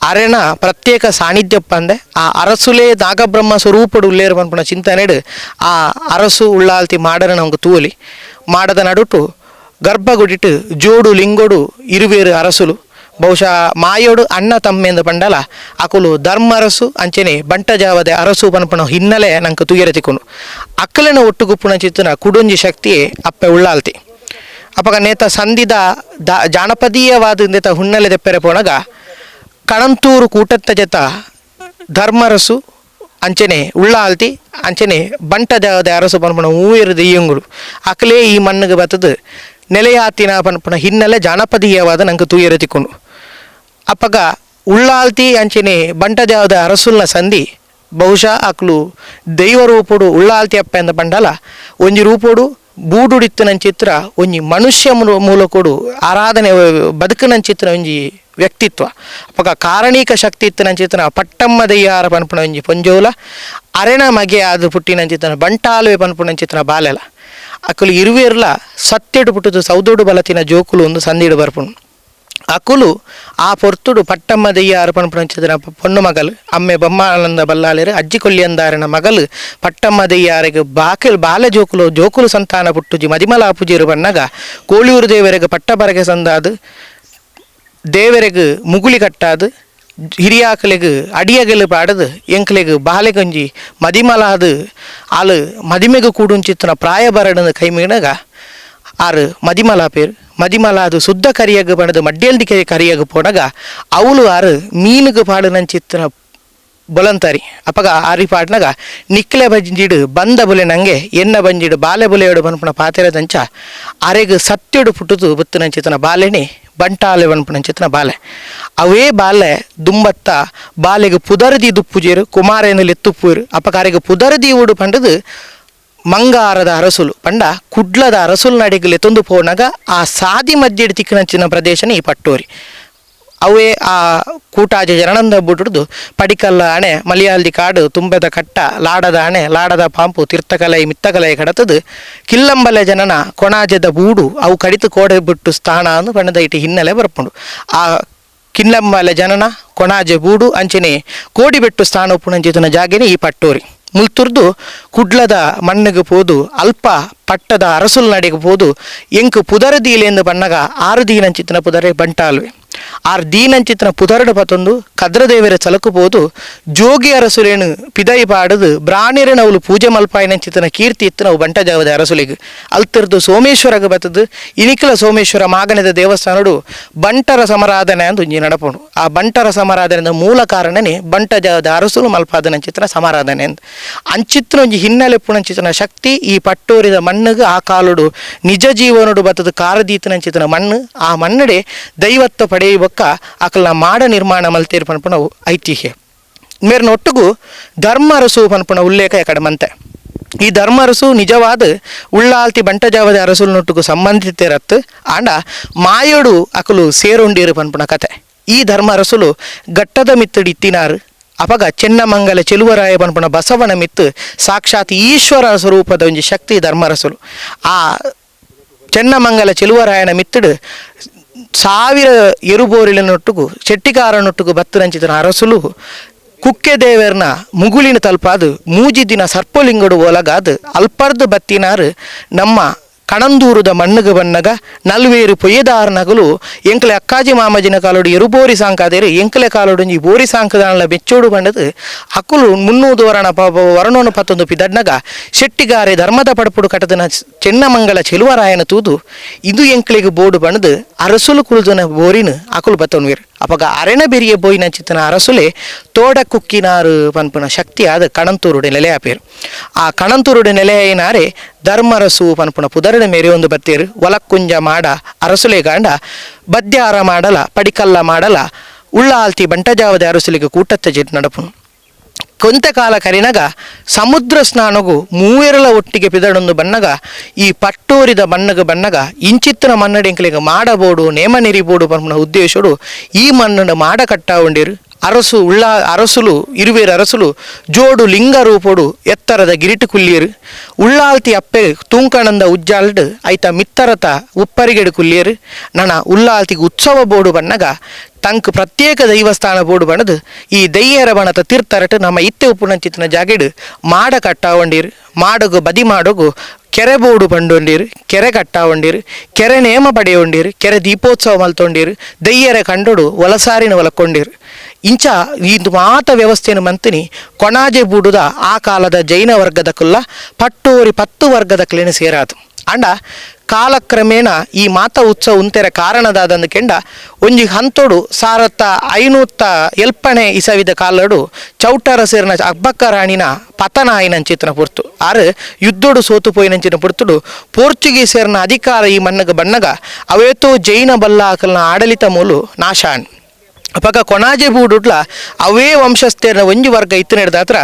ಅರೆನ ಪ್ರತ್ಯೇಕ ಸಾನ್ನಿಧ್ಯಪ್ಪಂದೆ ಆ ಅರಸುಲೇ ನಾಗಬ್ರಹ್ಮ ಸ್ವರೂಪಡು ಉಲ್ಲೇರು ಪನ್ಪುನ ಚಿಂತನೆಡು ಆ ಅರಸು ಉಳ್ಳಾಲ್ತಿ ಮಾಡನ ನಮ್ಗೆ ತೂಲಿ ಮಾಡದ ನಡುಟು ಗರ್ಭಗುಡಿಟ್ಟು ಜೋಡು ಲಿಂಗೋಡು ಇರುವೇರು ಅರಸುಲು ಬಹುಶಃ ಮಾಯೋಡು ಅಣ್ಣ ತಮ್ಮೆಂದು ಪಂಡಲ ಅಕುಲು ಧರ್ಮರಸು ಅಂಚನೆ ಬಂಟಜಾವದೆ ಅರಸು ಪನ್ಪುನ ಹಿನ್ನೆಲೆ ನಂಗೆ ತುಯರ ತಿಕ್ಕುನು. ಅಕ್ಕಲಿನ ಒಟ್ಟುಗುಪ್ಪುನ ಚಿತ್ತನ ಕುಡೊಂಜಿ ಶಕ್ತಿಯೇ ಅಪ್ಪೆ ಉಳ್ಳಾಲ್ತಿ. ಅಪಗ ನೇತ ಸಂಧಿದ ಜಾನಪದೀಯವಾದ ನೇತ ಹುಣ್ಣಲೆ ದೆಪ್ಪೆರೆ ಪೋಣಗ ಕಣಂತೂರು ಕೂಟತ್ತ ಜತ ಧರ್ಮರಸು ಅಂಚನೆ ಉಳ್ಳಾಲ್ತಿ ಅಂಚನೆ ಬಂಟಜಾವದೆ ಅರಸು ಪನ್ಪುನ ಮೂವೇರು ದೆಯ್ಯಂಗುಳು ಅಕಲೇ ಈ ಮಣ್ಣಿಗೆ ಬತ್ತದು ನೆಲೆಯಾತಿನ ಪನ್ಪುನ ಹಿನ್ನೆಲೆ ಜಾನಪದೀಯವಾದ ನಂಗೆ ತೂಯರ ತಿಕ್ಕೊಂಡು. ಅಪ್ಪಗ ಉಳ್ಳಾಲ್ತಿ ಅಂಚನೆ ಬಂಟಜಾವದ ಅರಸುಲ್ನ ಸಂಧಿ ಬಹುಶಃ ಅಕ್ಲು ದೈವ ರೂಪುಡು ಉಳ್ಳಾಲ್ತಿ ಅಪ್ಪ ಎಂದ ಬಂಡಲ ಒಂಜಿ ರೂಪುಡು ಬೂಡುಡಿತ್ತನ ಚಿತ್ರ ಒಂಜಿ ಮನುಷ್ಯ ಮೂಲಕೊಡು ಆರಾಧನೆ ಬದುಕಿನ ಚಿತ್ರ ಒಂಜಿ ವ್ಯಕ್ತಿತ್ವ. ಅಪ್ಪಗ ಕಾರಣೀಕ ಶಕ್ತಿ ಇತ್ತಿನ ಚಿತ್ರ ಪಟ್ಟಮ್ಮ ದಯ್ಯಾರ ಪನ್ಪುನ ಒಂಜಿ ಪೊಂಜೋಲ ಅರೆನ ಮಗೆ ಆದ ಪುಟ್ಟಿನ ಚಿತ್ರ ಬಂಟಾಲುವೆ ಪನ್ಪುನ ಚಿತ್ರ ಬಾಲೆಲ ಅಕುಲು ಇರುವೇರ್ಲ ಸತ್ಯಡು ಪುಟ್ಟುದು ಸೌದೋಡು ಬಲತಿನ ಜೋಕುಲು ಒಂದು ಸಂದಿಡು ಬರ್ಪುನು. ಅಕುಲು ಆ ಪೊರ್ತುಡು ಪಟ್ಟಮ್ಮ ದೆಯ್ಯಾರು ಪನ್ಪುನ ಪೊಣ್ಣು ಮಗಲು ಅಮ್ಮೆ ಬೊಮ್ಮಾನಂದ ಬಲ್ಲಾಲೇರು ಅಜ್ಜಿ ಕೊಲ್ಲಿಯಂದಾರನ ಮಗಲು ಪಟ್ಟಮ್ಮ ದೆಯ್ಯಾರಿಗೆ ಬಾಕಿಲ್ ಬಾಲ ಜೋಕುಲು ಜೋಕುಲು ಸಂತಾನ ಪುಟ್ಟುಜಿ ಮದಿಮಲ ಪೂಜೆರು ಬಣ್ಣಗ ಕೋಳಿಯೂರು ದೇವರಿಗೆ ಪಟ್ಟ ಬರಗೆ ಸಂದಾದು ದೇವರಿಗೆ ಮುಗುಳಿ ಕಟ್ಟಾದು ಹಿರಿಯಾಕಲೆಗ್ ಅಡಿಯಗಲು ಪಾಡದು ಎಂಕ್ಲೆಗ್ ಬಾಲೆಗಂಜಿ ಮದಿಮಲಾದು ಆಲು ಮದಿಮೆಗು ಕೂಡುಂಚಿತ್ತನ ಪ್ರಾಯ ಬರಡನ ಕೈ ಮೀನಗ ಆರು ಮದಿಮಲ ಪೇರು ಮದಿಮಲಾದು ಶುದ್ಧ ಕರಿಯಗ ಬಣದು ಮಡ್ಯಲ್ದಿ ಕರಿಯಗ ಪೋಡಗ ಅವಳು ಆರು ಮೀನುಗು ಪಾಡುನಂಚಿತ್ತನ ಬೊಲಂತರಿ. ಅಪಗ ಆರಿ ಪಾಡ್ನಗ ನಿಕ್ಲೆ ಬಂಜಿಡು ಬಂದ ಬುಲೆ ನಂಗೆ ಎನ್ನ ಬಂಜಿಡು ಬಾಲೆ ಬುಲೆಯಡು ಬನ್ಪುನ ಪಾತೆರದಂಚ ಅರೆಗ್ ಸತ್ಯಡು ಪುಟ್ಟುದು ಬುತ್ತನಂಚಿತನ ಬಾಲೆನೆ ಬಂಟಾಲೆ ಬನ್ಪುನಂಚಿತನ ಬಾಲೆ ಅವೇ ಬಾಲೆ ದುಂಬತ್ತ ಬಾಲೆಗೆ ಪುದರದಿ ದುಪ್ಪುಜೇರು ಕುಮಾರೇನಲ್ಲಿ ಎತ್ತುಪ್ಪುರು ಅಪಗ ಅರೆಗ್ ಪುದರದಿ ಉಡು ಪಂಡದು ಮಂಗಾರದ ಅರಸುಲು ಪಂಡ ಕುಡ್ಲದ ಅರಸುಲು ನಡಿಗಲೆ ತೊಂದು ಪೋನಗ ಆ ಸಾದಿ ಮಧ್ಯೆ ತಿಕ್ಕಿನಂಚಿನ ಪ್ರದೇಶನೇ ಈ ಪಟ್ಟೋರಿ. ಅವೇ ಆ ಕೂಟಾಜ ಜನನಂದ ಬಿಟ್ಟುಡ್ದು ಪಡಿಕಲ್ಲ ಅಣೆ ಮಲಿಯಾಲ್ದಿ ಕಾಡು ತುಂಬದ ಕಟ್ಟ ಲಾಡದ ಅಣೆ ಲಾಡದ ಪಾಂಪು ತೀರ್ಥಕಲೈ ಮಿತ್ತಕಲೈ ಕಡತದು ಕಿಲ್ಲಂಬಲೆ ಜನನ ಕೊಣಾಜದ ಬೂಡು ಅವು ಕಡಿತು ಕೋಡೆ ಬಿಟ್ಟು ಸ್ಥಾನ ಅಂದು ಬಣ್ಣದ ಇಟ್ಟು ಹಿನ್ನೆಲೆ ಬರ್ಪುಂಡು. ಆ ಕಿಲ್ಲಂಬಲೆ ಜನನ ಕೊಣಾಜೆ ಬೂಡು ಅಂಚನೆ ಕೋಡಿಬೆಟ್ಟು ಸ್ಥಾನ ಉಪ್ಪುನಂಚಿತನ ಜಾಗೆನೆ ಈ ಪಟ್ಟೋರಿ. ಮುಲ್ತುರ್ದು ಕುಡ್ಲದ ಮಣ್ಣಿಗೆ ಪೋದು ಅಲ್ಪ ಪಟ್ಟದ ಅರಸುಲ್ ನಡೆಗೆ ಪೋದು ಎಂಕು ಪುದರದೀಲೆಂದು ಬಣ್ಣಗ ಆರು ದೀನಂಚಿತನ ಪುದರೆ ಬಂಟಾಲ್ವೆ. Are ದೀನಂಚಿತ್ನ ಪುದರಡು ಪತೊಂದು ಕದ್ರದೇವರ ಚಲಕು ಪೋದು ಜೋಗಿ ಅರಸುಲೇನು ಪಿದೈ ಪಾಡದು ಬ್ರಾಣಿರನವುಲು ಪೂಜೆ ಮಲ್ಪಾಯಿನಂಚಿತನ ಕೀರ್ತಿ ಇತ್ತನವು ಬಂಟಜಾವದ ಅರಸುಲಿಗೆ ಅಲ್ತಿರ್ದು ಸೋಮೇಶ್ವರಗ ಬತ್ತದು ಇನಿಕಲ ಸೋಮೇಶ್ವರ ಮಾಗಣದ ದೇವಸ್ಥಾನಡು ಬಂಟರ ಸಮರಾಧನೆ ಅಂದು ಒಂಜಿ ನಡಪುಂಡು. ಆ ಬಂಟರ ಸಮರಾಧನೆದ ಮೂಲ ಕಾರಣನೇ ಬಂಟಜಾವದ ಅರಸುಲು ಮಲ್ಪಾದನಂಚಿತನ ಸಮಾರಾಧನೆ ಅಂದ್ ಅಂಚಿತ್ನ ಒಂಜಿ ಹಿನ್ನೆಲೆ ಪುಣಂಚಿತನ ಶಕ್ತಿ ಈ ಪಟ್ಟೋರಿದ ಮಣ್ಣುಗು ಆ ಕಾಲುಡು ನಿಜ ಜೀವನಡು ಬತ್ತದು ಕಾರದೀತನಂಚಿತನ ಮಣ್ಣು ಆ ಮಣ್ಣಡೆ ದೈವತ್ವ ಪಡೆಯುವಕ್ಕ ಅಕಲ್ನ ಮಾಡ ನಿರ್ಮಾಣ ಮಲ್ತೇರು ಪನ್ಪುನವು ಐತಿಹ್ಯ. ಮೇರ್ನ ಒಟ್ಟುಗು ಧರ್ಮರಸು ಪನ್ಪುನ ಉಲ್ಲೇಖ ಎಕಡೆ ಮಂತೆ. ಈ ಧರ್ಮರಸು ನಿಜವಾದ ಉಳ್ಳಾಲ್ತಿ ಬಂಟಜಾವದ ಅರಸುಲನೊಟ್ಟುಗು ಸಂಬಂಧಿತಿರತ್ತು ಆಂಡ ಮಾಯೋಡು ಅಕಲು ಸೇರೊಂಡೀರು ಪನ್ಪುನ ಕತೆ. ಈ ಧರ್ಮರಸುಲು ಘಟ್ಟದ ಮಿತ್ತಡಿ ಇತ್ತಿನಾರು ಅಪಗ ಚೆನ್ನಮಂಗಲ ಚೆಲುವರಾಯ ಪನ್ಪುನ ಬಸವನ ಮಿತ್ತು ಸಾಕ್ಷಾತ್ ಈಶ್ವರ ಸ್ವರೂಪದ ಒಂಜಿ ಶಕ್ತಿ ಧರ್ಮರಸುಲು. ಆ ಚೆನ್ನಮಂಗಲ ಚೆಲುವರಾಯನ ಮಿತ್ತಡು 1000 ಎರುಬೋರಿಲನೊಟ್ಟುಗು ಚೆಟ್ಟಿಕಾರನೊಟ್ಟುಗು ಬತ್ತರಂಚಿತನ ಅರಸುಲು ಕುಕ್ಕೆ ದೇವರ್ನ ಮುಗುಳಿನ ತಲ್ಪಾದು ಮೂಜಿ ದಿನ ಸರ್ಪಲಿಂಗಡು ಒಲಗಾದು ಅಲ್ಪರ್ದು ಬತ್ತಿನಾರು ನಮ್ಮ ಕಣಂದೂರುದ ಮಣ್ಣುಗು ಬನ್ನಗ ನಲ್ವೇರು ಪೊಯ್ಯದಾರನಗಲು ಎಂಕಲೆ ಅಕ್ಕಾಜಿ ಮಾಮಾಜಿನ ಕಾಲೋಡು ಎರುಬೋರಿ ಸಾಂಕಾದೇರು ಎಂಕಲೆ ಕಾಲೋಡು ಈ ಬೋರಿ ಸಾಂಕದಾನಲ ಬೆಚ್ಚೋಡು ಬಂಡದು ಅಕುಲು 300 ವರ್ಣ ವರ್ಣೋನು ಪತ್ತೊಂದು ಪಿದಡ್ನಗ ಶೆಟ್ಟಿಗಾರೆ ಧರ್ಮದ ಪಡಪುಡು ಕಟದನ ಚೆನ್ನಮಂಗಲ ಚೆಲುವರಾಯನ ತೂದು ಇದು ಎಂಕಲಿಗೆ ಬೋಡು ಬಣ್ಣದು ಅರಸುಲು ಕುಲ್ದನ ಬೋರಿನ ಅಕುಲು ಬತ್ತೊನ್ವೀರು. ಅಪಗ ಅರೆನ ಬೆರಿಯ ಬೋಯಿನ ಚಿತ್ತನ ಅರಸುಲೆ ತೋಡ ಕುಕ್ಕಿನಾರು ಪನ್ಪುನ ಶಕ್ತಿ ಆದ ಕಣಂತೂರುಡೆ ನೆಲೆಯಾಪೇರು. ಆ ಕಣಂತೂರುಡೆ ನೆಲೆಯಿನಾರೆ ಧರ್ಮರಸು ಪನ್ಪುನ ಪುದರಡ ಮೇರೆ ಒಂದು ಬತ್ತೇರು ಒಲಕ್ಕುಂಜ ಮಾಡ ಅರಸುಲೆ ಗಾಂಡ ಬದ್ಯಾರ ಮಾಡಲ ಪಡಿಕಲ್ಲ ಮಾಡಲ ಉಳ್ಳಾಲ್ತಿ ಬಂಟಜಾವದ ಅರಸುಲಿಗೆ ಕೂಟತ್ತ ಜೆಟ್ ನಡಪುನು. ಕೊಂತ ಕಾಲ ಕರಿನಗ ಸಮುದ್ರ ಸ್ನಾನಗು ಮೂವೆರಲ ಒಟ್ಟಿಗೆ ಪಿದಡೊಂದು ಬನ್ನಗ ಈ ಪಟ್ಟೋರಿದ ಬಣ್ಣಗ ಬನ್ನಗ ಇಂಚಿತ್ತಿನ ಮನ್ನಡೆಂಕಲಿಗೆ ಮಾಡಬೋಡು ನೇಮ ನೆರಿಬೋಡು ಪನ್ಪುನ ಉದ್ದೇಶಡು ಈ ಮಣ್ಣನ್ನು ಮಾಡ ಕಟ್ಟಾವಂಡಿರು. ಅರಸು ಉಳ್ಳ ಅರಸುಲು ಇರುವೇರು ಅರಸುಲು ಜೋಡು ಲಿಂಗ ರೂಪೋಡು ಎತ್ತರದ ಗಿರಿಟು ಕುಲ್ಲಿಯರು ಉಳ್ಳಾಲ್ತಿ ಅಪ್ಪೆ ತೂಂಕಣಂದ ಉಜ್ಜಾಲ್ಡ್ ಐತ ಮಿತ್ತರತ ಉಪ್ಪರಿಗೆಡು ಕುಲ್ಲಿಯರು ನನ ಉಳ್ಳಾಲ್ತಿಗೆ ಉತ್ಸವ ಬೋಡು ಬನ್ನಗ ತಂಕ್ ಪ್ರತ್ಯೇಕ ದೈವಸ್ಥಾನ ಬೋಡು ಬಣದು ಈ ದೈಯರ ಬಣತ ತೀರ್ಥರಟು ನಮ್ಮ ಇತ್ತೆ ಉಪ್ಪುನಂಚಿತ್ತಿನ ಜಾಗೆಡು ಮಾಡ ಕಟ್ಟಾವಂಡೀರು ಮಾಡಗು ಬದಿ ಮಾಡೋಗು ಕೆರೆ ಬೋಡು ಬಂಡೊಂಡೀರು ಕೆರೆ ಕಟ್ಟಾವಂಡೀರು ಕೆರೆ ನೇಮ ಪಡೆಯೊಂಡೀರು ಕೆರೆ ದೀಪೋತ್ಸವ ಮಲ್ತೊಂಡೀರು ದೈಯರ ಕಂಡೋಡು ಒಲಸಾರಿನ ಒಲಕ್ಕೊಂಡೀರು. ಇಂಚ ಇದು ಮಾತ ವ್ಯವಸ್ಥೆಯನ್ನು ಮಂತಿನಿ ಕೊಣಾಜೆ ಬೂಡುದ ಆ ಕಾಲದ ಜೈನ ವರ್ಗದ ಕುಲ್ಲ ಪಟ್ಟೋರಿ 10 ವರ್ಗದ ಕ್ಲೇನ ಸೇರಾತು. ಅಂಡ ಕಾಲಕ್ರಮೇಣ ಈ ಮಾತ ಉತ್ಸವ ಉಂತೆರ ಕಾರಣದಾದಂದು ಕೆಂಡ ಒಂಜಿ ಹಂತೋಡು 1508 ಇಸವಿದ ಕಾಲಡು ಚೌಟರ ಸೇರಿನ ಅಬ್ಬಕ್ಕ ರಾಣಿನ ಪತನ ಆಯಿನಂಚಿತನ ಪುರ್ತು ಆರು ಯುದ್ಧೋಡು ಸೋತು ಪೋಯಿನಂಚಿನ ಪುರ್ತುಡು ಪೋರ್ಚುಗೀಸರ್ನ ಅಧಿಕಾರ ಈ ಮಣ್ಣಗ ಬಣ್ಣಗ ಅವೇತೋ ಜೈನ ಬಲ್ಲಾಕಲ್ನ ಆಡಳಿತ ಮೂಲು ನಾಶಾನ್. ಅಪಗ ಕೊಣಾಜೆ ಬೂಡುಡ್ಲ ಅವೇ ವಂಶಸ್ಥೇರ್ನ ಒಂಜಿ ವರ್ಗ ಇತ್ತು ನಡೆದಾತ್ರ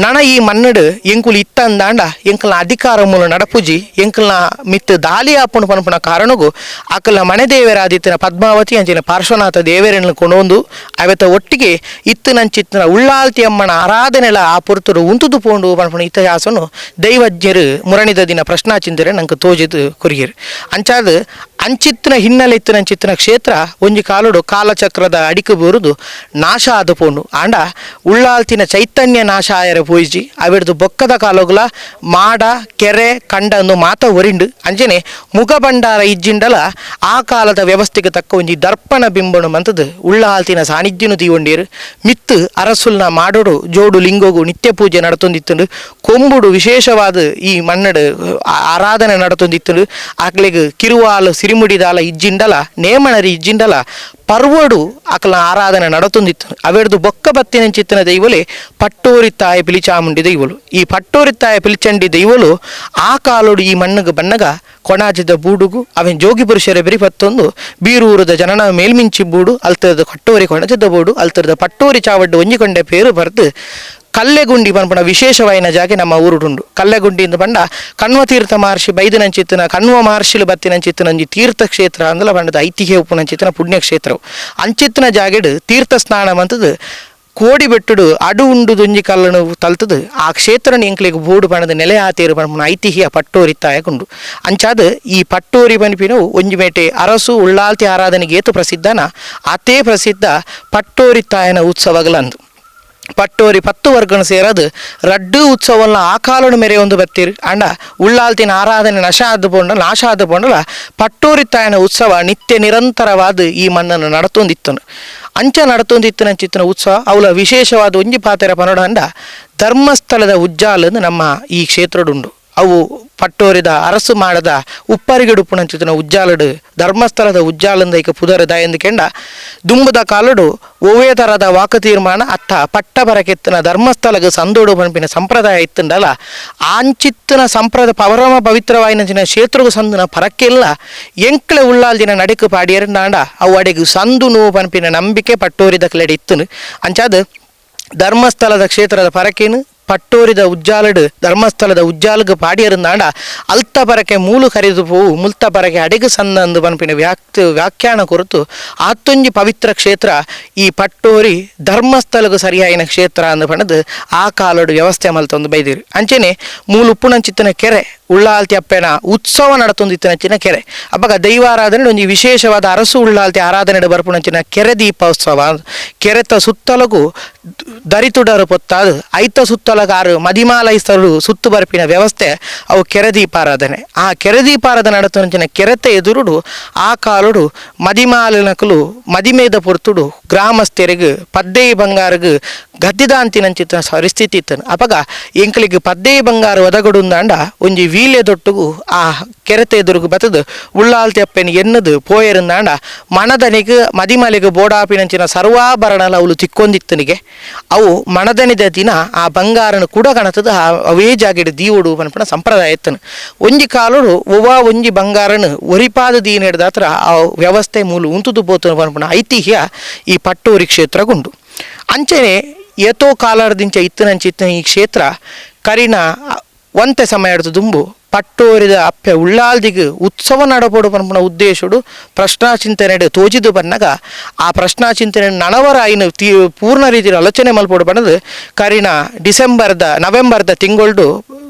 ನಣ ಈ ಮನ್ನಡು ಎಂಕುಲು ಇತ್ತಂದಾಂಡ ಎಂಕಲ್ನ ಅಧಿಕಾರ ಮೂಲ ನಡಪುಜಿ ಎಂಕಲ್ನ ಮಿತ್ತು ದಾಲಿ ಆಪುಣ ಪನ್ಪುನ ಕಾರಣಗು ಅಕಲ್ನ ಮನೆ ದೇವರಾದಿತ್ತಿನ ಪದ್ಮಾವತಿ ಅಂಚಿನ ಪಾರ್ಶ್ವನಾಥ ದೇವರನ್ನು ಕೊಂಡೊಂದು ಅವೆತ ಒಟ್ಟಿಗೆ ಇತ್ತಿನಂಚಿತ್ತಿನ ಉಳ್ಳಾಲ್ತಿ ಅಮ್ಮನ ಆರಾಧನೆಲ ಆ ಪುರ್ತುಡು ಉಂತುದು ಪೋಂಡು ಪನ್ಪುನ ಇತಿಹಾಸನು ದೈವಜ್ಞರು ಮುರಣಿದ ದಿನ ಪ್ರಶ್ನಾಚಿಂದರೆ ನಂಗೆ ತೋಜಿದು ಕೊರಿಯರು. ಅಂಚಾದ ಅಂಚಿತ್ತಿನ ಹಿನ್ನೆಲೆ ಇತ್ತಿನಂಚಿತ್ತಿನ ಕ್ಷೇತ್ರ ಒಂಜಿ ಕಾಲುಡು ಕಾಲಚಕ್ರದ ಅಡಿಕು ಬರುದು ನಾಶ ಆದ ಪೋಂಡು. ಆಂಡ ಉಳ್ಳಾಲ್ತಿನ ಚೈತನ್ಯ ನಾಶ ಆಯರ ಪೋಯಿಜಿ ಅವಿಡ್ದು ಬೊಕ್ಕದ ಕಾಲೋಗುಲ ಮಾಡ ಕೆರೆ ಕಂಡನ್ನು ಮಾತ ಒರಿಂಡು ಅಂಜನೆ ಮುಗ ಭಂಡಾರ ಇಜ್ಜಿಂಡಲ ಆ ಕಾಲದ ವ್ಯವಸ್ಥೆಗೆ ತಕ್ಕ ಒಂಜಿ ದರ್ಪಣ ಬಿಂಬಣು ಮಂತದು ಉಳ್ಳಾಲ್ತಿನ ಸಾನ್ನಿಧ್ಯನು ದೀವೊಂಡೀರು. ಮಿತ್ತು ಅರಸುಲ್ನ ಮಾಡೋಡು ಜೋಡು ಲಿಂಗೋಗು ನಿತ್ಯ ಪೂಜೆ ನಡತೊಂದಿತ್ತುಂಡು ಕೊಂಬುಡು ವಿಶೇಷವಾದ ಈ ಮನ್ನಡು ಆರಾಧನೆ ನಡತೊಂದಿತ್ತುಂಡು. ಆಕ್ಲೆಗ್ ಕಿರುವಾಲು ಸಿರಿಮುಡಿದಾಲ ಇಜ್ಜಿಂಡಲ ನೇಮಣರಿ ಇಜ್ಜಿಂಡಲ ಪರ್ವಡು ಅಕಲ ಆರಾಧನೆ ನಡತೊಂದಿತ್ತು. ಅವೆಡ್ದು ಬೊಕ್ಕ ಬತ್ತಿನಂಚಿತ್ತಿನ ದೈವಲೆ ಪಟ್ಟೋರಿ ತಾಯ ಪಿಲಿಚಾಮುಂಡಿ ದೈವಲು. ಈ ಪಟ್ಟೋರಿ ತಾಯ ಪಿಲಿಚಂಡಿ ದೈವಲು ಆ ಕಾಲೋಡು ಈ ಮಣ್ಣಗ ಬಣ್ಣಗ ಕೊಣಾಜದ ಬೂಡುಗು ಅವೆನ್ ಜೋಗಿ ಪುರುಷರ ಬೆರಿ ಪತ್ತೊಂದು ಬೀರೂರದ ಜನನ ಮೇಲ್ಮಿಂಚಿ ಬೂಡು ಅಲ್ತರದ ಕಟ್ಟೋರಿ ಕೊಣಜದ ಬೂಡು ಅಲ್ತರದ ಪಟ್ಟೋರಿ ಚಾವಡ್ಡು ಒಂಜಿಕೊಂಡೆ ಪೇರು ಬರ್ದು ಕಲ್ಲೆಗುಂಡಿ ಪನ್ಪುನ ವಿಶೇಷವಾಯಿನ ಜಾಗೆ ನಮ್ಮ ಊರುಡುಂಡು. ಕಲ್ಲೆಗುಂಡಿ ಇಂದು ಪಂಡ ಕಣ್ವತೀರ್ಥ ಮಹರ್ಷಿ ಬೈದನಂಚಿತ್ತಿನ ಕಣ್ವ ಮಹರ್ಷಿಲು ಬತ್ತಿನಂಚಿತ್ತಿನ ಒಂಜಿ ತೀರ್ಥಕ್ಷೇತ್ರ ಅಂದಲ ಪಂಡದ ಐತಿಹ್ಯ ಉಪ್ಪುನಂಚಿತ್ತಿನ ಪುಣ್ಯಕ್ಷೇತ್ರವು. ಅಂಚಿತ್ತಿನ ಜಾಗೆಡು ತೀರ್ಥ ಸ್ನಾನ ಮಂತದು ಕೋಡಿ ಬೆಟ್ಟುಡು ಅಡು ಉಂಡು ದೊಂಜಿ ಕಲ್ಲನು ತಲ್ತದು ಆ ಕ್ಷೇತ್ರನ ಎಂಕ್ಲೆಗ್ ಬೋಡು ಪಣದ ನೆಲೆ ಆತೇರು ಪನ್ಪುನ ಐತಿಹ್ಯ ಪಟ್ಟೋರಿ ತಾಯಗುಂಡು. ಅಂಚಾದ ಈ ಪಟ್ಟೋರಿ ಪನ್ಪಿನವು ಒಂಜಿ ಮೇಟೆ ಅರಸು ಉಳ್ಳಾಲ್ತಿ ಆರಾಧನೆಗೆ ಏತು ಪ್ರಸಿದ್ಧನ ಅತೇ ಪ್ರಸಿದ್ಧ ಪಟ್ಟೋರಿ ತಾಯನ ಉತ್ಸವಗಳಂದು. ಪಟ್ಟೋರಿ 10 ವರ್ಗನ ಸೇರದು ರಡ್ಡು ಉತ್ಸವಲ್ಲ ಆ ಕಾಲನು ಮೇರೆ ಒಂದು ಬತ್ತೀರು ಅಂಡ ಉಳ್ಳಾಲ್ತಿನ ಆರಾಧನೆ ನಶ ಆದ ಪೋಂಡ ನಾಶ ಆದ ಪೋಂಡಲ ಪಟ್ಟೋರಿ ತಾಯನ ಉತ್ಸವ ನಿತ್ಯ ನಿರಂತರವಾದ ಈ ಮಣ್ಣನ್ನು ನಡತೊಂದಿತ್ತನು ಅಂಚ ನಡತೊಂದಿತ್ತನಂಚಿತ್ತನ ಉತ್ಸವ ಅವಳ ವಿಶೇಷವಾದ ಒಂಜಿ ಪಾತೆರ ಪನೋಡ ಅಂಡ ಧರ್ಮಸ್ಥಳದ ಉಜ್ಜಾಲನ್ನು ನಮ್ಮ ಈ ಕ್ಷೇತ್ರಡುಂಡು. ಅವು ಪಟ್ಟೋರಿದ ಅರಸು ಮಾಡದ ಉಪ್ಪರಿಗೆಡುಪುಣಂಚಿತನ ಉಜ್ಜಾಲಡು ಧರ್ಮಸ್ಥಳದ ಉಜ್ಜಾಲಂದ ಐಕ ಪುದರ ದಾಯಂದು ಕೆಂಡ ದುಂಬದ ಕಾಲಡು ಒವ್ವೇ ಥರದ ವಾಕ ತೀರ್ಮಾನ ಅತ್ತ ಪಟ್ಟ ಬರಕೆತ್ತನ ಧರ್ಮಸ್ಥಳಗ ಸಂದೋಡು ಪನ್ಪಿನ ಸಂಪ್ರದಾಯ ಇತ್ತಂಡಲ ಆಂಚಿತ್ತನ ಸಂಪ್ರದ ಪರಮ ಪವಿತ್ರವಾಯಿನಂಚಿನ ಕ್ಷೇತ್ರಗು ಸಂದುನ ಪರಕ್ಕೆಲ್ಲ ಎಂಕ್ಲೆ ಉಳ್ಳಾಲ್ದಿನ ನಡಿಕು ಪಾಡಿಯರಂಡಾಂಡ ಅವು ಅಡೆಗು ಸಂದುನು ಪನ್ಪಿನ ನಂಬಿಕೆ ಪಟ್ಟೋರಿದ ಕ್ಲೆಡೆ ಇತ್ತನು. ಅಂಚಾದ ಧರ್ಮಸ್ಥಳದ ಕ್ಷೇತ್ರದ ಪರಕೇನು ಪಟ್ಟೋರಿದ ಉಜ್ಜಾಲಡು ಧರ್ಮಸ್ಥಳದ ಉಜ್ಜಾಲಗ ಪಾಡಿಯರುಂದಾಂಡ ಅಲ್ತ ಪರಕೆ ಮೂಲು ಕರಿದು ಪೋವು ಮುಲ್ತ ಪರಕೆ ಅಡಿಗು ಸಂದಂದು ಪನ್ಪಿನ ವ್ಯಾಖ್ಯಾನ ಕೊರತು ಆತೊಂಜಿ ಪವಿತ್ರ ಕ್ಷೇತ್ರ ಈ ಪಟ್ಟೋರಿ ಧರ್ಮಸ್ಥಳಗು ಸರಿಯಾಯಿನ ಕ್ಷೇತ್ರ ಅಂದು ಪಣದು ಆ ಕಾಲಡು ವ್ಯವಸ್ಥೆ ಮಲ್ತೊಂದು ಬೈದಿರು. ಅಂಚೆನೆ ಮೂಲು ಉಪ್ಪುನಂಚಿತ್ತನ ಕೆರೆ ಉಳ್ಳಾಲ್ತಿ ಅಪ್ಪೆನ ಉತ್ಸವ ನಡತೊಂದಿತ್ತನಂಚಿನ ಕೆರೆ ಅಪ್ಪಗ ದೈವಾರಾಧನೆ ಒಂಜಿ ವಿಶೇಷವಾದ ಅರಸು ಉಳ್ಳಾಲ್ತಿ ಆರಾಧನೆ ಬರ್ಪುನಂಚಿನ ಕೆರೆ ದೀಪೋತ್ಸವ ಕೆರೆತ ಸುತ್ತಲಗು ದರಿತುಡರು ಪೊತ್ತಾದು ಐತ ಸುತ್ತಲಗಾರು ಮದಿಮಾಲೈಸ್ತರು ಸುತ್ತು ಬರ್ಪಿನ ವ್ಯವಸ್ಥೆ ಅವು ಕೆರೆ ದೀಪಾರಾಧನೆ. ಆ ಕೆರೆ ದೀಪಾರಾಧನೆ ನಡತೊಂಚಿನ ಕೆರೆತ ಎದುರುಡು ಆ ಕಾಲುಡು ಮದಿಮಾಲಿನಕಲು ಮದಿಮೇದ ಪೊರ್ತುಡು ಗ್ರಾಮಸ್ಥರಿಗೆ ಪದ್ದೆಯಿ ಬಂಗಾರಗು ಗದ್ದಿದಾಂತಿನಂಚಿತ್ತ ಪರಿಸ್ಥಿತಿ ಇತ್ತನು. ಅಪಗ ಎಂಕಲಿಗೆ ಪದ್ದೆಯಿ ಬಂಗಾರ ಒದಗಡುಂದಾಂಡ ಒಂಜಿ ವೀಲೆ ದೊಟ್ಟುಗು ಆ ಕೆರೆತ ಎದುರುಗು ಬತ್ತದು ಉಳ್ಳಾಲ್ತಿ ಅಪ್ಪೆನ ಎನ್ನದು ಪೋಯರುಂದಾಂಡ ಮಣದನಿಗೆ ಮದಿಮಲೆಗೆ ಬೋಡಾಪಿನಂಚಿನ ಸರ್ವಾಭರಣಲ ಅವಳು ತಿಕ್ಕೊಂದಿತ್ತನಿಗೆ ಅವು ಮಣದನಿದ ದಿನ ಆ ಬಂಗಾರನ ಕೂಡ ಕಣತದ ಆ ಅವೇ ಜಾಗೆಡ್ ದೀವುಡು ಪನ್ಪುನ ಸಂಪ್ರದಾಯ ಇತ್ತನು. ಒಂಜಿ ಕಾಲುಡು ಒವ್ವ ಒಂಜಿ ಬಂಗಾರನು ಒರಿಪಾದ ದೀನ ಹಿಡ್ದಾತ್ರ ಆ ವ್ಯವಸ್ಥೆ ಮೂಲು ಉಂತುದು ಪೋತನು ಪನ್ಪುನ ಐತಿಹ್ಯ ಈ ಪಟ್ಟೂರಿ ಕ್ಷೇತ್ರಗುಂಡು. ಅಂಚೆನೆ ಏತೋ ಕಾಲರ್ದಿಂಚ ಇತ್ತನಂಚಿತ್ತನ ಈ ಕ್ಷೇತ್ರ ಕರಿನ ಒಂತೆ ಸಮಯ ದುಂಬು ಪಟ್ಟೋರಿದ ಅಪ್ಪೆ ಉಳ್ಳಾಲ್ದಿಗೆ ಉತ್ಸವ ನಡಪೋಡು ಪನ್ಪುನ ಉದ್ದೇಶಡು ಪ್ರಶ್ನಾ ಚಿಂತನೆ ತೋಜಿದು ಬನ್ನಗ ಆ ಪ್ರಶ್ನಾ ಚಿಂತನೆ ನಣವರ ಐನು ಪೂರ್ಣ ರೀತಿಯ ಆಲೋಚನೆ ಮಲ್ಪೋಡು ಬನ್ನದು ಕರಿನ ಡಿಸೆಂಬರ್ದ ನವೆಂಬರ್ದ ತಿಂಗೊಳ್ಡು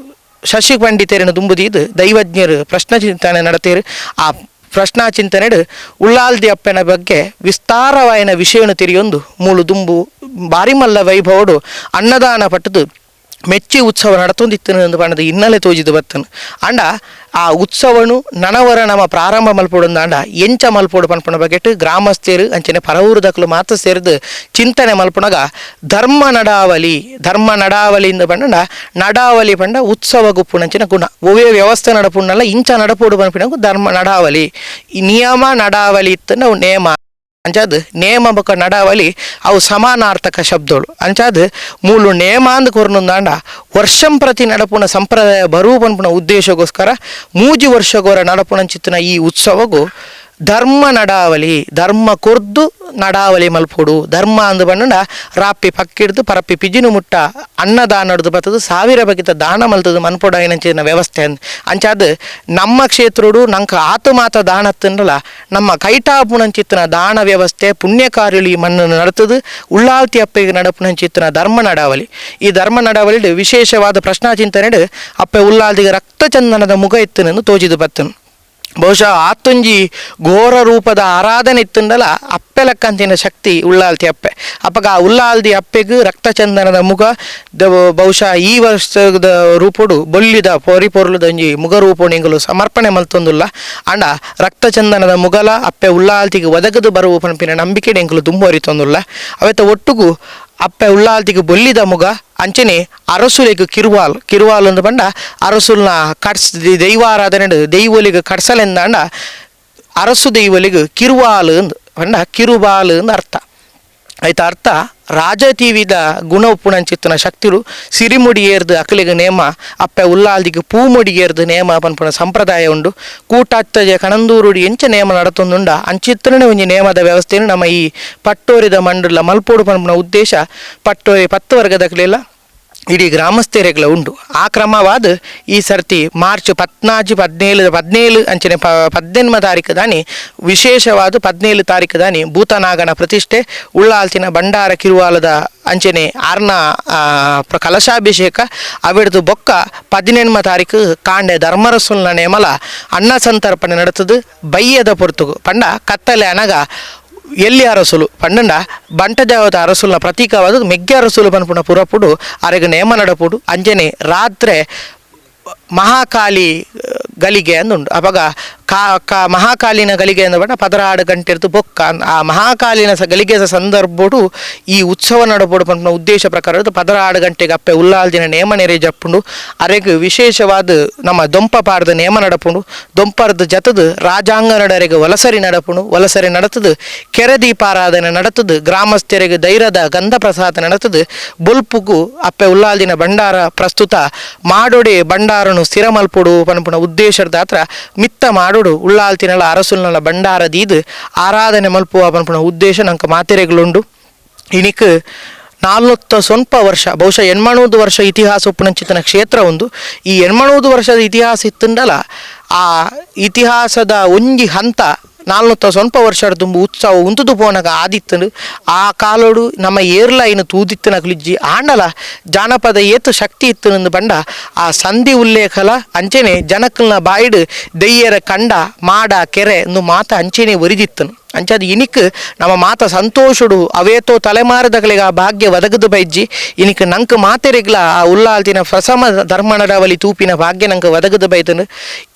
ಶಶಿ ಪಂಡಿತರನ್ನು ದುಂಬುದೀದು ದೈವಜ್ಞರು ಪ್ರಶ್ನಾ ಚಿಂತನೆ ನಡತೀರು. ಆ ಪ್ರಶ್ನಾ ಚಿಂತನೆಡು ಉಳ್ಳಾಲ್ದಿ ಅಪ್ಪನ ಬಗ್ಗೆ ವಿಸ್ತಾರವಾಯಿನ ವಿಷಯವನ್ನು ತಿರಿಯೊಂದು ಮೂಲು ದುಂಬು ಬಾರಿಮಲ್ಲ ವೈಭವಡು ಅನ್ನದಾನ ಪಟ್ಟದು ಮೆಚ್ಚಿ ಉತ್ಸವ ನಡತೊಂದಿತ್ತನು ಪಂಡದು ಹಿನ್ನೆಲೆ ತೋಜಿದು ಬತ್ತನು. ಅಂಡ ಆ ಉತ್ಸವನು ನನವರ ನಮ್ಮ ಪ್ರಾರಂಭ ಮಲ್ಪೋಡು ಅಂಡ ಎಂಚ ಮಲ್ಪೋಡು ಪನ್ಪುನ ಬಗೆಟ್ ಗ್ರಾಮಸ್ಥರು ಅಂಚನೆ ಪರವೂರು ದಕ್ಕಲು ಮಾತ್ರ ಸೇರಿದು ಚಿಂತನೆ ಮಲ್ಪುನಗ ಧರ್ಮ ನಡಾವಲಿ ಧರ್ಮ ನಡಾವಲಿಯಿಂದ ಪಂಡ ನಡಾವಲಿ ಪಂಡ ಉತ್ಸವ ಗುಪ್ಪುನಂಚಿನ ಗುಣ ಒವೇ ವ್ಯವಸ್ಥೆ ನಡಪುಣ್ಣಲ್ಲ ಇಂಚ ನಡಪೋಡು ಪನ್ಪಿನ ಧರ್ಮ ನಡಾವಲಿ ನಿಯಮ ನಡಾವಲಿ ಇತ್ತನ ನೇಮ ಅಂಚಾದ್ ನೇಮ ಬೊಕ ನಡಾವಲಿ ಅವು ಸಮಾನಾರ್ಥಕ ಶಬ್ದಗಳು. ಅಂಚಾದ್ ಮೂಲು ನೇಮ ಅಂದ್ ಕೊರ್ನುಂದಾಂಡ ವರ್ಷಂ ಪ್ರತಿ ನಡಪುನ ಸಂಪ್ರದಾಯ ಬರು ಪನ್ಪುನ ಉದ್ದೇಶಗೋಸ್ಕರ ಮೂಜಿ ವರ್ಷಗೋರ ನಡಪುನಂಚಿತ್ತಿನ ಈ ಉತ್ಸವಗು ಧರ್ಮ ನಡಾವಲಿ ಧರ್ಮ ಕೊರ್ದು ನಡಾವಲಿ ಮಲ್ಪೊಡು ಧರ್ಮ ಅಂದು ಬಣ್ಣಂಡ ರಾಪಿ ಪಕ್ಕಿಡ್ದು ಪರಪ್ಪಿ ಪಿಜಿನು ಮುಟ್ಟ ಅನ್ನದಾನಡ್ದು ಬತ್ತದು ಸಾವಿರ ಬಗೆತ ದಾನ ಮಲ್ತದು ಮನ್ಪೊಡಾಯಿನಂಚಿನ ವ್ಯವಸ್ಥೆ ಅಂದ್. ಅಂಚಾದ್ ನಮ್ಮ ಕ್ಷೇತ್ರಡು ನಂಗೆ ಆತು ಮಾತ ದಾನ ತಿನ್ನಲ ನಮ್ಮ ಕೈಟಾಪುನಂಚಿತ್ತಿನ ದಾನ ವ್ಯವಸ್ಥೆ ಪುಣ್ಯ ಕಾರ್ಯಗಳು ಈ ಮಣ್ಣನ್ನು ನಡತದು ಉಳ್ಳಾಲ್ತಿ ಅಪ್ಪೆಗೆ ನಡಪುನಂಚಿತ್ತಿನ ಧರ್ಮ ನಡಾವಲಿ. ಈ ಧರ್ಮ ನಡಾವಲಿ ವಿಶೇಷವಾದ ಪ್ರಶ್ನಾ ಚಿಂತನೆಡು ಅಪ್ಪೆ ಉಳ್ಳಾಲ್ತಿಗೆ ರಕ್ತ ಚಂದನದ ಮುಗ ಇತ್ತನೆಂದು ತೋಜಿದು ಬತ್ತನು. ಬಹುಶಃ ಆತೊಂಜಿ ಘೋರ ರೂಪದ ಆರಾಧನೆ ಇತ್ತಂಡಲ ಅಪ್ಪೆ ಲಕ್ಕಂತಿನ ಶಕ್ತಿ ಉಳ್ಳಾಲ್ತಿ ಅಪ್ಪೆ. ಅಪ್ಪಗ ಆ ಉಳ್ಳಾಲ್ದಿ ಅಪ್ಪೆಗೆ ರಕ್ತಚಂದನದ ಮುಗ ಬಹುಶಃ ಈ ವರ್ಷದ ರೂಪೋಡು ಬೊಲ್ಲಿದ ಪೊರಿ ಪೊರುಲದ ಒಂಜಿ ಮುಗ ರೂಪೋಡು ಎಂಗುಲು ಸಮರ್ಪಣೆ ಮಲ್ತೊಂದುಲ್ಲ ಅಂಡ ರಕ್ತಚಂದನದ ಮುಗಲ ಅಪ್ಪೆ ಉಳ್ಳಾಲ್ತಿಗೆ ಒದಗದು ಬರುವ ಪನ್ಪಿನ ನಂಬಿಕೆ ಎಂಗುಲು ದುಂಬರಿತೊಂದುಲ್ಲ. ಅವೆತ್ತ ಒಟ್ಟುಗು ಅಪ್ಪೆ ಉಳ್ಳಾಲ್ತಿಗೆ ಬೊಲ್ಲಿದ ಮುಗ ಅಂಚನೆ ಅರಸುಲಿಗೆ ಕಿರುವಾಲ್ ಕಿರುವಾಲ್ ಅಂದು ಬಂಡ ಅರಸುಲ್ನ ಕಡ್ಸ್ ದೈವಾರಾಧನೆ ದೈವಲಿಗೆ ಕಡ್ಸಲೆಂದಾಂಡ ಅರಸು ದೈವಲಿಗೆ ಕಿರುವಾಲ್ ಅಂದು ಬಂಡ ಕಿರುಬಾಲ್ ಅಂದು ಅರ್ಥ ಆಯ್ತಾ. ಅರ್ಥ ರಾಜ ತೀವಿದ ಗುಣ ಉಪ್ಪುನಂಚಿತ್ತನ ಶಕ್ತಿರು ಸಿರಿಮುಡಿ ಏರ್ದು ಅಕಲಿಗೆ ನೇಮ ಅಪ್ಪೆ ಉಲ್ಲಾಲ್ದಿಗೆ ಪೂಮುಡಿ ಏರ್ದು ನೇಮ ಪನ್ಪುನ ಸಂಪ್ರದಾಯ ಉಂಡು. ಕೂಟಾತ್ತಜೆ ಕಣಂದೂರುಡಿ ಎಂಚ ನೇಮ ನಡತೊಂದುಂಡ ಅಂಚಿತ್ತನೇ ಒಂಜಿ ನೇಮದ ವ್ಯವಸ್ಥೆಯನ್ನು ನಮ್ಮ ಈ ಪಟ್ಟೋರಿದ ಮಂಡಲ ಮಲ್ಪೋಡು ಪನ್ಪುನ ಉದ್ದೇಶ ಪಟ್ಟೋರಿ 10 ವರ್ಗದಕಲೆಲ್ಲ ಇಡೀ ಗ್ರಾಮಸ್ಥರೆಗಳ ಉಂಡು. ಆ ಕ್ರಮವಾದ ಈ ಸರ್ತಿ ಮಾರ್ಚ್ 14 17 17 ಅಂಚನೆ 18 ತಾರೀಕು ದಾನಿ ವಿಶೇಷವಾದ 17 ತಾರೀಕು ದಾನಿ ಭೂತನಾಗನ ಪ್ರತಿಷ್ಠೆ ಉಳ್ಳಾಲ್ತಿನ ಭಂಡಾರ ಕಿರುವಾಲದ ಅಂಚನೆ ಆರ್ನ ಕಲಶಾಭಿಷೇಕ ಅವಿಡ್ದು ಬೊಕ್ಕ 18 ತಾರೀಕು ಕಾಂಡೆ ಧರ್ಮರಸುಲ್ನ ನೇಮಲ ಅನ್ನ ಸಂತರ್ಪಣೆ ನಡತದು ಬಯ್ಯದ ಪೊರ್ತುಗು ಪಂಡ ಕತ್ತಲೆ ಅನಗ ಎಲ್ಲಿ ಅರಸುಲು ಪಂಡಂಡ ಬಂಟ ದೇವತ ಅರಸುಲ್ನ ಪ್ರತೀಕವಾದ ಮೆಗ್ಗೆ ಅರಸುಲು ಪನ್ಪುನ ಪುರಪುಡು ಅರೆಗ್ ನೇಮ ನಡಪುಡು ಅಂಚನೆ ರಾತ್ರೆ ಮಹಾಕಾಳಿ ಗಲಿಗೆ ಅಂದುಂಡು ಅಪಗ ಕಾ ಕಾ ಮಹಾಕಾಳಿನ ಗಲಿಗೆ ಅಂದ ಬಣ್ಣ 16 ಗಂಟೆ ಬೊಕ್ಕ ಆ ಮಹಾಕಾಳಿನ ಗಲಿಗೆ ಸಂದರ್ಭಡು ಈ ಉತ್ಸವ ನಡಪಡು ಪನ್ಪುನ ಉದ್ದೇಶ ಪ್ರಕಾರ 16 ಗಂಟೆಗೆ ಅಪ್ಪೆ ಉಲ್ಲಾಲ್ದಿನ ನೇಮ ನೆರೆ ಜಪ್ಪುಂಡು ಅರೆಗ್ ವಿಶೇಷವಾದ ನಮ್ಮ ದೊಂಪ ಪಾಡ್ದ ನೇಮ ನಡಪುಂಡು ದೊಂಪರ್ದ ಜತದು ರಾಜಾಂಗನಡರೆಗ್ ವಲಸರಿ ನಡಪುಂಡು ವಲಸರಿ ನಡತದು ಕೆರೆ ದೀಪಾರಾಧನೆ ನಡತದು ಗ್ರಾಮಸ್ಥರಿಗೆ ಧೈರ್ಯದ ಗಂಧ ಪ್ರಸಾದ ನಡತದು ಬೊಲ್ಪುಗು ಅಪ್ಪೆ ಉಲ್ಲಾಲ್ದಿನ ಭಂಡಾರ ಪ್ರಸ್ತುತ ಮಾಡೋಡೆ ಭಂಡಾರನು ಸ್ಥಿರ ಮಲ್ಪುಡು ಪನ್ಪುನ ಉದ್ದೇಶದ ಹತ್ರ ಮಿತ್ತ ಮಾಡೋಡು ಉಳ್ಳಾಲ್ತಿನಲ ಅರಸುಲ್ನಲ ಭಂಡಾರ ದೀದು ಆರಾಧನೆ ಮಲ್ಪುವ ಪನ್ಪುನ ಉದ್ದೇಶ ನಂಕ ಮಾತೆರೆಗ್ಲುಂಡು. ಇನಿಕ್ 450 ವರ್ಷ ಬಹುಶಃ 800 ವರ್ಷ ಇತಿಹಾಸ ಉಪ್ಪುನಂಚಿತನ ಕ್ಷೇತ್ರ ಒಂದು. ಈ 800 ವರ್ಷದ ಇತಿಹಾಸ ಇತ್ತುಂಡಲ ಆ ಇತಿಹಾಸದ ಒಂಜಿ ಹಂತ 450 ವರ್ಷದ ತುಂಬು ಉತ್ಸವ ಉಂತುದು ಪೋನಗ ಆದಿತ್ತನು ಆ ಕಾಲೋಡು ನಮ್ಮ ಏರ್ಲೈನ್ ತೂದಿತ್ತನ ಕುಲಿಜ್ಜಿ ಆಂಡಲ ಜಾನಪದ ಏತು ಶಕ್ತಿ ಇತ್ತು ಬಂಡ ಆ ಸಂಧಿ ಉಲ್ಲೇಖಲ ಅಂಚೆನೆ ಜನಕಲ್ನ ಬಾಯಿಡು ದೆಯ್ಯರ ಕಂಡ ಮಾಡ ಕೆರೆ ಎಂದು ಮಾತ ಅಂಚೆನೆ ಒರಿದಿತ್ತನು. ಅಂಚಾದ ಇನಿಕ್ ನಮ್ಮ ಮಾತ ಸಂತೋಷಡು ಅವೇತೋ ತಲೆಮಾರದಗಳಿಗೆ ಆ ಭಾಗ್ಯ ಒದಗದು ಬೈಜ್ಜಿ ಇನಿಕ್ ನಂಕ್ ಮಾತೆರಿಗ್ಲ ಆ ಉಲ್ಲಾಲ್ತಿನ ಪ್ರಸಮ ಧರ್ಮನಡವಲಿ ತೂಪಿನ ಭಾಗ್ಯ ನಂಕ್ ಒದಗದು ಬೈತನು.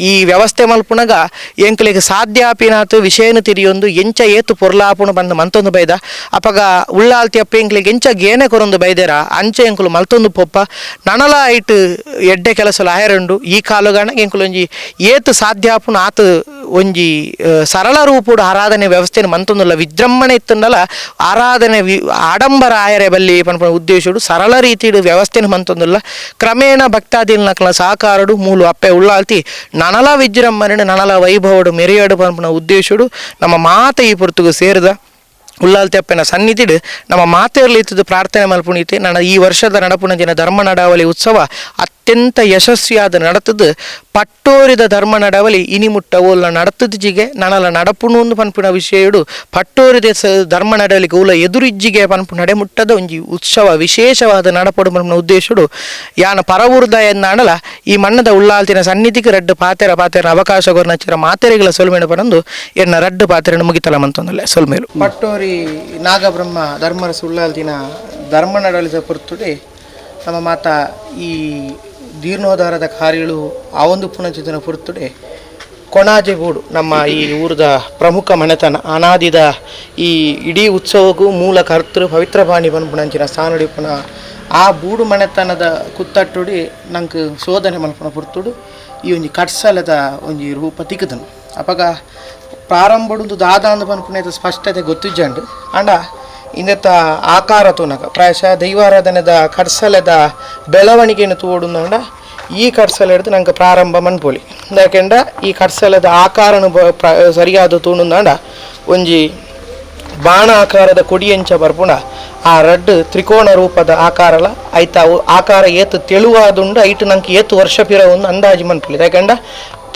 ಈ ವ್ಯವಸ್ಥೆ ಮಲ್ಪುನಗ ಎಂಕ್ಲೆಗ್ ಸಾಧ್ಯಾಪಿನಾತು ವಿಷಯನು ತಿರಿಯೊಂದು ಎಂಚ ಏತು ಪೊರ್ಲಾಪುಣ ಬಂದು ಮಂತೊಂದು ಬೈದ ಅಪಗ ಉಳ್ಳಾಲ್ತಿ ಅಪ್ಪ ಎಂಕ್ಲೆಗ್ ಎಂಚ ಗೇನೆ ಕೊರೊಂದು ಬೈದೇರ ಅಂಚೆ ಎಂಕುಲು ಮಲ್ತೊಂದು ಪೊಪ್ಪ ನನಲ ಐಟ್ ಎಡ್ಡೆ ಕೆಲಸ ಆಯರುಂಡು. ಈ ಕಾಲುಗಾಣ ಎಂಕುಲೊಂಜಿ ಏತು ಸಾಧ್ಯಾಪುಣ ಆತು ಒಂಜಿ ಸರಳ ರೂಪುಡು ಆರಾಧನೆ ವ್ಯವಸ್ಥೆ ಮಂತೊಂದುಲ್ಲ ವಿಜೃಂಭಣೆ ಇತ್ತುಂಡಲ ಆರಾಧನೆ ಆಡಂಬರ ಆಯರೆ ಬಲ್ಲಿ ಪನ್ಪುನ ಉದ್ದೇಶಡು ಸರಳ ರೀತಿಡು ವ್ಯವಸ್ಥೆನ ಮಂತೊಂದುಲ್ಲ. ಕ್ರಮೇಣ ಭಕ್ತಾದಿಲ್ನಕ್ಲ ಸಹಕಾರಡು ಮೂಲು ಅಪ್ಪೆ ಉಳ್ಳಾಲ್ತಿ ನನಲ ವಿಜೃಂಭಣೆ ನನಲ ವೈಭವಡು ಮೆರೆಯಡು ಪನ್ಪುನ ಉದ್ದೇಶಡು ನಮ್ಮ ಮಾತ ಈ ಪೊರ್ತುಗು ಸೇರಿದ ಉಳ್ಳಾಲ್ತಿ ಅಪ್ಪನ ಸನ್ನಿಧಿಡು ನಮ್ಮ ಮಾತೆಯಲ್ಲಿ ಇತ್ತದು ಪ್ರಾರ್ಥನೆ ಮಲ್ಪುಣಿತೆ. ನನ್ನ ಈ ವರ್ಷದ ನಡಪುಣ ದಿನ ಧರ್ಮ ನಡಾವಳಿ ಉತ್ಸವ ಅತ್ಯಂತ ಯಶಸ್ವಿಯಾದ ನಡತದ್ದು. ಪಟ್ಟೋರಿದ ಧರ್ಮ ನಡಾವಳಿ ಇನಿ ಮುಟ್ಟ ಓಲ ನಡತದಿಜಿಗೆ ನನಲ ನಡಪುಣು ಪನ್ಪುನ ವಿಷಯಡು ಪಟ್ಟೋರಿದ ಧರ್ಮ ನಡವಳಿಗೆ ಓಲ ಎದುರಿಜ್ಜಿಗೆ ಪನ್ಪು ನಡೆ ಮುಟ್ಟದ ಒಂಜಿ ಉತ್ಸವ ವಿಶೇಷವಾದ ನಡಪಡು ಪನ್ಪುನ ಉದ್ದೇಶಡು ಯಾನ ಪರವೂರ್ದ ಎನ್ನಾಡಲ ಈ ಮಣ್ಣದ ಉಳ್ಳಾಲ್ತಿನ ಸನ್ನಿಧಿಗೆ ರಡ್ಡು ಪಾತೆರ ಪಾತೆರ ಅವಕಾಶ ಕೊರ್ನಚ್ಚಿರ ಮಾತೆರೆಗಳ ಸೊಲ್ಮೇಡು ಪನಂದು ಎನ್ನ ರಡ್ಡು ಪಾತೆರನ್ನು ಮುಗಿತಲ ಮಂತೊಂದಲ್ಲ ಸೊಲ್ಮೇಲು. ಪಟ್ಟೋರಿ ನಾಗಬ್ರಹ್ಮ ಧರ್ಮರಸ ಉಳ್ಳಾಲ್ತಿನ ಧರ್ಮ ನಡವಳಿದ ಪೊರ್ತುಡೆ ನಮ್ಮ ಮಾತ ಈ ಜೀರ್ಣೋದ್ಧಾರದ ಕಾರ್ಯಗಳು ಆ ಒಂದು ಪುನಚಿತನ ಪೊರ್ತುಡೆ ಕೊಣಾಜೆ ಗೂಡು ನಮ್ಮ ಈ ಊರದ ಪ್ರಮುಖ ಮನೆತನ ಅನಾದಿದ ಈ ಇಡೀ ಉತ್ಸವಕ್ಕೂ ಮೂಲ ಕರ್ತೃ ಪವಿತ್ರ ಪಾಣಿ ಪನ್ಪುನಂಚಿನ ಸ್ಥಾನಡಿಪುನ ಆ ಬೂಡು ಮನೆತನದ ಕುತ್ತಟ್ಟುಡಿ ನಂಗೆ ಶೋಧನೆ ಮಲ್ಪುನ ಪೊರ್ತುಡು ಈ ಒಂಜಿ ಕಟ್ಸಲದ ಒಂಜಿ ರೂಪ ತಿಕ್ಕದನು. ಅಪಗ ಪ್ರಾರಂಭಡು ದಾದಾಂದು ಪನ್ಪುನ ಸ್ಪಷ್ಟತೆ ಗೊತ್ತಿಜ್ಜಂಡು ಅಂಡ ಇಂದೆತ್ತ ಆಕಾರ ತೂನಗ ಪ್ರಾಯಶಃ ದೈವಾರಾಧನೆದ ಕಡ್ಸಲದ ಬೆಳವಣಿಗೆಯನ್ನು ತೋಡುಂಡ ಈ ಕಡ್ಸಲ ಹಿಡಿದು ನಂಗೆ ಪ್ರಾರಂಭ ಮನ್ಪೊಲಿ. ಯಾಕೆಂಡ ಈ ಕಡ್ಸಲದ ಆಕಾರನು ಸರಿಯಾದ ತೂಣುಂದಾಂಡ ಒಂಜಿ ಬಾಣ ಆಕಾರದ ಕೊಡಿಯಂಚ ಬರ್ಪುಣ ಆ ರಡ್ಡು ತ್ರಿಕೋಣ ರೂಪದ ಆಕಾರಲ ಐತ ಆಕಾರ ಏತು ತೆಳುವಾದುಂಡು ಐಟು ನಂಗೆ ಏತು ವರ್ಷ ಪಿರ ಒಂದು ಅಂದಾಜು ಮನ್ಪೊಲಿ. ಯಾಕೆಂಡ